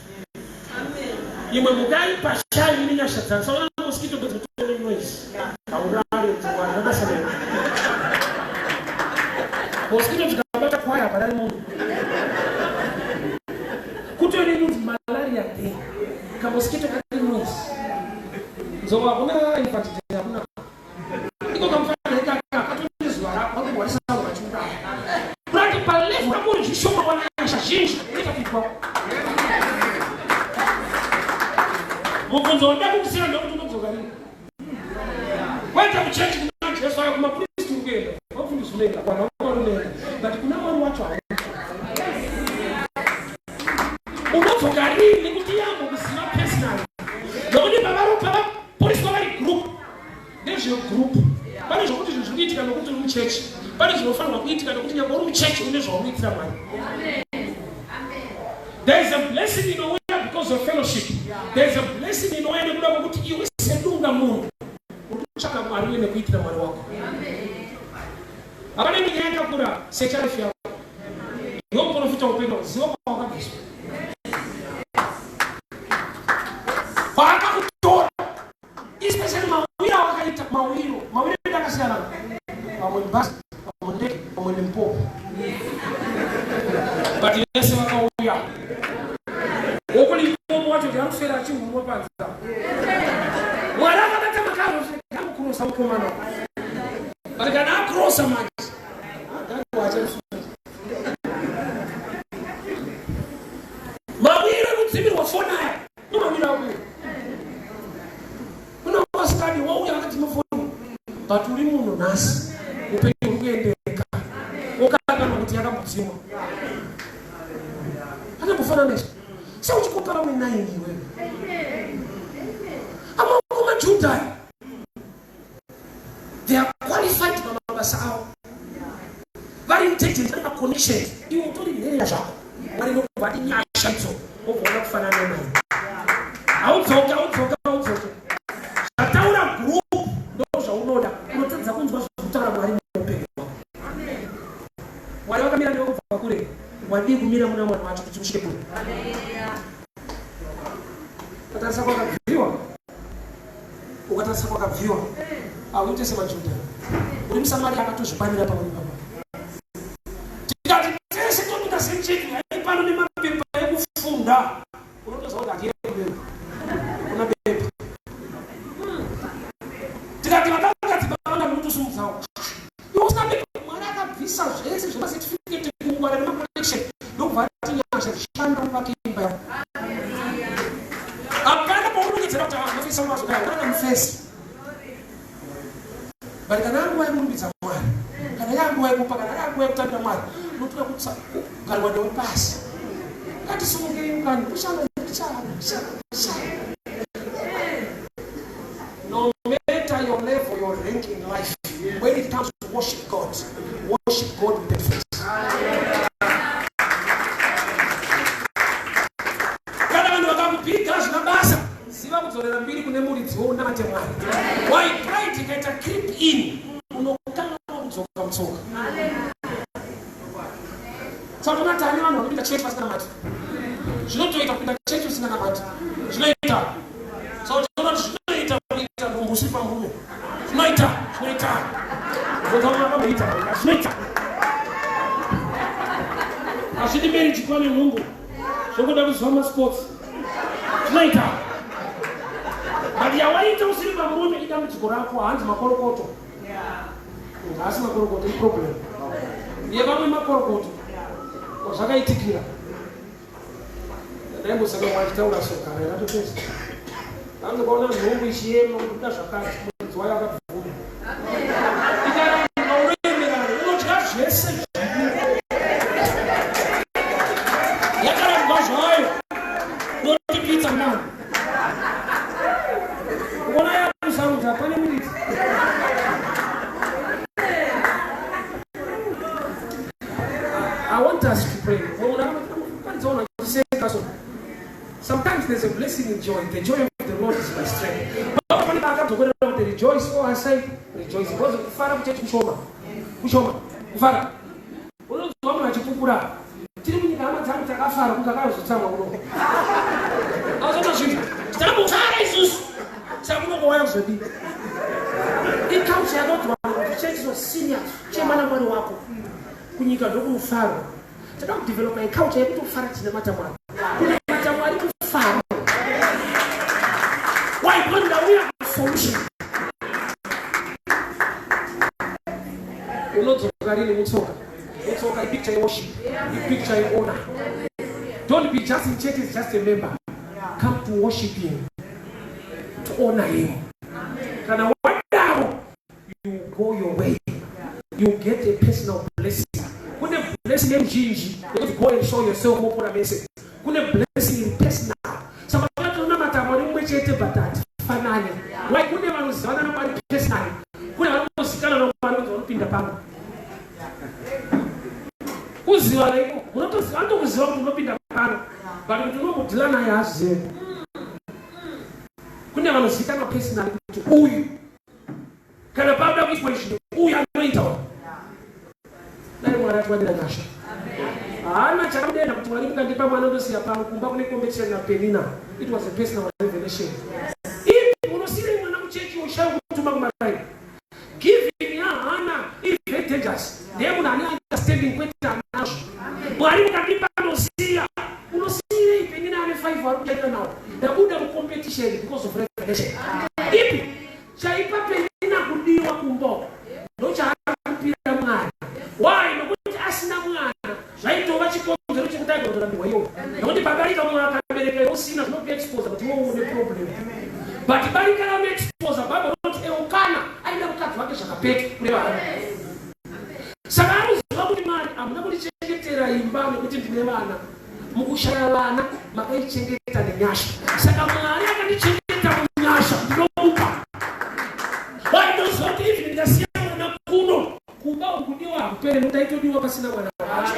Imwe mhuka ipashayo ine nyasha dzake. Saona mosquito ndodzinotora noise, haurare dzingwari rabasa rero. Mosquito dzikabata kwaya, haparari munhu. Kutori inonzi malaria day, kamosquito kari noise. Nzou hakuna, infact hakuna. Iko kamufana ikaka katone zuva rako vakurwarisa vanhu vachiuraya. Kurati palevel rako uri zvishoma, wana nyasha zhinji inoita kuitwa. Mubvunzo wandida kukusira ndekuti unodzoka rini kwete kuchechi kuna Jesu ayo. Kumapristi uri kuenda, vafundisi unoenda, kwana Mwari unoenda, but kuna Mwari wacho hauko. Unodzoka rini nekuti yambo kuziva personally? Nokuti pavaporiswa vari group, ndezvegroup. Pane zvokuti zvinhu zviri kuitika nokuti uri muchechi, pane zvinofanirwa kuitika nokuti nyange uri muchechi une zvaunoitira Mwari. There is a blessing inouya because of fellowship. There is a blessing inouya nekuda kwekuti iwe sedunga munhu uri kutsvaka Mwari uye nekuitira Mwari wako. Hapana imwe nyaya yakakura secharifu yako. Iwe muprofita upenyu, ziva kwawakabviswa, kwaakakutora, especially mawiro awakaita. Mawiro edu akasiyana, vamwe bhasi, vamwe ndege, vamwe nemupopo, but vese vakauya. WokuLimpopo wacho ndiari kuswera achihurwa panze. Mwari akabata makaro amukurosa mukomana, but kana akurosa manje agariwachamusunga. Mawiro ekudzimirwa foni aya nomawiro akuya. Kuna vasikadi wauya vakadzima foni, but uri munhu nhasi, upenyu huri kuendeka, wokanganwa kuti yakambodzimwa. Akambofanana izvo se uchikopa vamwe naini iwewe. Amaoko maJudha, they are qualified pamabasa avo, vari intelligent, vane maconnection. Iwe utori nherera zvako. Mwari ndokubva ati nyasha idzo, wobvaona kufanana naye. Haudzoke, haudzoke, haudzoke. Zvataura group ndo zvaunoda. Unotadza kunzwa zvekutaura Mwari muupenyu hwako. Mwari vakamira newe kubva kure, wadii kumira muna Mwari wacho kuti usvike kure? Ukatarisa kwakabviwa, ukatarisa kwakabviwa, hauite semaJudha. Uri muSamaria akatozvikwanira pamwe papa. Tikati tese topinda secheki hai pano nemapepa ekufunda, unotoziva kuti hatiende kubepa, kuna bepa. Tikati vakadzi vavanga nekutosimudzawo, iwe usina bepa. Mwari akabvisa zvese zvemacertificate, kungwara nemaconnection, ndokubva ati nyasha dzishanda muvake imba yako. Hapana paunongedzera kuti mufesi unazodai unana mufesi, but kana ari nguva yekurumbidza Mwari, kana yanguva yekupa, kana yanguva yekutambira Mwari, unotoda kugarwa newe pasi. Ngatisimukei ukani kushanda kushanda kushanda kushanda. No matter your level, your rank in life, when it comes to worship God, worship God with a face. Kana vanhu vakakupiga zvina basa, ziva kudzorera mbiri kune muridzi wounamate Mwari. Why? Pride ikaita creep in, unokanganwa kudzoka mutsoka. Saka unati ane vanhu vanopinda chechi vasina namati. Zvinotoita kupinda chechi usina namati, zvinoita. So tinoti zvinoita kuita nhumbu usiri pamurume, zvinoita, zvinoita. Zvotaurakamboita zvinoita. Hazvidi marriage kwane nhumbu, zvokuda kuziva masports, zvinoita. But yawaita usiri pamurume idambudziko rako. Hanzi makorokoto, haasi makorokoto, iproblem yevamwe. Makorokoto zvakaitikira. Ndaimbosaka mwachitaura sogara yakatopesa. Hanzi ukaona nhumbu ichiyema kuti kuda zvakati, muridzi wayo akabvuma. Ikaramba, unoemerana, unodya zvese zvivi. Yakarambwa zvayo, unotipitsa mwana. in joy. The joy of the Lord is my strength. Pane paakadzokorera kuti rejoice, oh I say rejoice. Because kufara kuchechi kushoma. Kushoma. Kufara. Unonzwa munhu achipupura. Tiri munyika hama dzangu takafara kuti akazotsamwa kuno. Azotozvinzwa. Takambofara isusu. Saka unongouya kuzodii? Iculture yakaudzwa kuti church is serious. Chema naMwari wako. Kunyika ndokumufaro. Toda kudevelopa iculture yekuti kufara tinamata Mwari. Kunamata Mwari kufara. Why? Because ndauya solution. Unodzoka rini mutsoka? Mutsoka ipicture yeworship, ipicture yehonor. Don't be just in church as just a member. Come to worship him, to honor him. Kana wadaro, you go your way. You get a personal blessing. Kune blessing yemuzhinji yekuti go and show yourself mopora mese. Kune blessing in personal. Saka tinonamata Mwari mumwe chete but hatifanani. Why? Kune vanozivana naMwari personally. Kune vanozikanwa naMwari kuti vanopinda pamwe. Kuzivana iko unotoziva anotokuziva kuti unopinda pano but kuti unomudhila naye hazivi. Kune vanozikanwa personally kuti uyu kana pakuda kuitwa izvi uyu anoita uyu. Dai Mwari atiwanira nyasha. Haana chakamudena kuti Mwari mukandipa mwana ndosiya pano kumba kune competition naPenina. It was a personal revelation. Ipi unosiyirei mwana kuchechi ushaya kutuma kumaraini. Giving yaHana is very dangerous. Ndiye munhu ane understanding kwete anazvo. Mwari mukandipa ndosiya. Unosiyirei Penina ane 5 vari kuchaita nawo. Ndabuda mucompetition because of revelation. Ipi chaipa Penina kudiwa kumba uko ndochaakupira Mwari. Why? Nokuti asina mwana zvaitova chikonzero chekuti aigotorambiwa iwo. Nokuti pabarika mumwe akabereka iwe usina zvinokuexposa kuti iwe une problem. But barika ramuexposa Bible rinoti Elkana aida mukadzi wake zvakapetwa kureva Hana. Saka anoziva kuti Mwari hamuna kundichengetera imba nekuti ndine vana. Mukushaya vana makaichengeta nenyasha. Saka Mwari akandichengeta munyasha ndinomupa. Waitoziva kuti even ndikasiya mwana kuno kumba uku kudiwa hakupere nokuti aitodiwa pasina mwana wacho.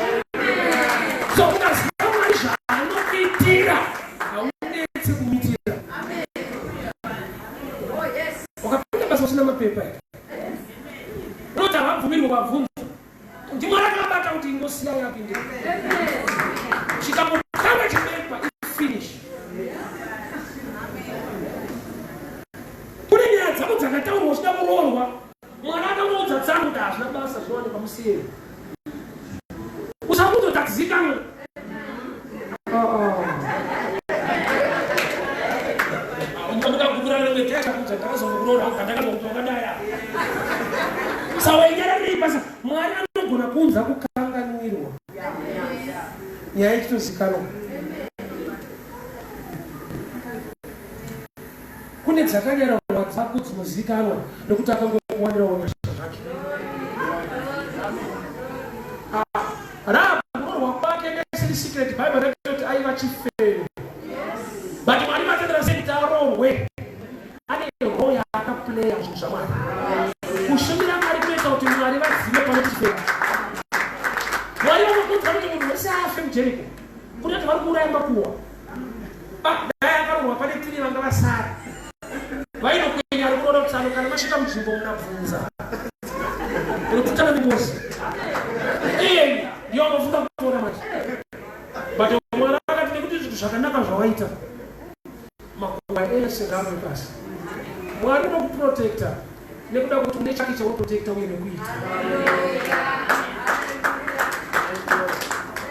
So ukaziva Mwari zvaanokuitira haunetse kumuitira. Wakapinda basa usina mapepa here? Unoti havabvumirwe vabvunza. NdiMwari akabata kuti ingosiya yapinde. Chikangotanga chipepa ifinish. Kune nyaya dzako dzakataurwa uchida kuroorwa. Mwari akamuudza tsano kuti hazvina basa zvinowanikwa musiyeni. Usamuudza kuti hatizikanwe. Mwari anogona kuunza kukanganwirwa nyaya ichitozikanwa. Kune dzakanyararwa dzako dzinozikanwa nekuti akangokuwanirawo nyasha zvake. Rahabhi kuroorwa kwake nesiri secret Bible rakatoti aiva chifeve. But Mwari vatendera sei kuti aroorwe? Ane role yaakaplaya zvinhu zvaMwari. Kushumira Mwari kunoita kuti Mwari vazive pane chifeve. Mwari vanokuudza kuti munhu wese afe muJeriko. Kuri kuti vari kuuraya makuwa. Ah, dai akaroorwa pane tiri vanga vasara. Vainokwenya ari kuroora kuti kana masvika munzvimbo munabvunza. Unoputana nengozi. Iye ndiyo anofunga kutora manje. But Mwari akati nekuti zvinhu zvakanaka zvawaita makuva ese ngaave pasi. Mwari unokuprotecta nekuda kuti une chake chaunoprotecta uye nekuita.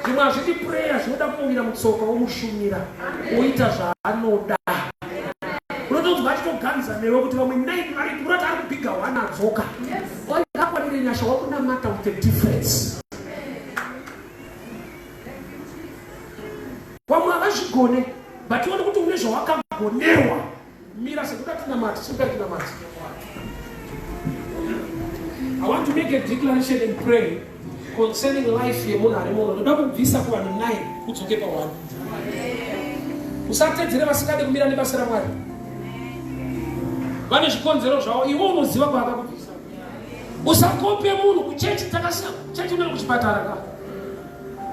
Zvimwe hazvidi prayer, zvinoda kuwira mutsoka womushumira woita zvaanoda. Unotonzwa achitoganza newe kuti vamwe 9 varipo unoti ari kubhiga one adzoka. Waingakwanire nyasha wakunamata with a difference. Vamwe havazvigone but ione kuti une zvawakagonerwa. Mira sekuda tinamati, sekuda tinamati. I want to make a declaration and pray concerning life yemunhu ari muno. Ndoda kubvisa kuvanhu 9 udzoke pa 1. Usatedzere vasingade kumira nebasa raMwari. Vane zvikonzero zvavo, iwe unoziva kwaakakubvisa. Usakope munhu kuchechi takasiya chechi unoenda kuchipatara ka.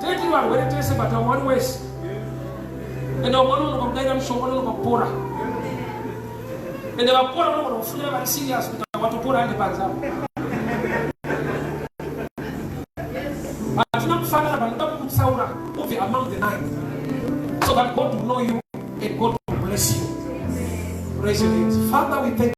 Tete tiri varwere tese but vamwe vari wese. Ende vamwe vanonoka kudaira mushonga, vanonoka kupora. Ende vapora vanogona kufunira vari serious kuti watopora ande panze apo. Hatina kufanana, vanoda kukutsaura ubve among the nine so that God will know you and God will bless you. Raise your hands. Father, we thank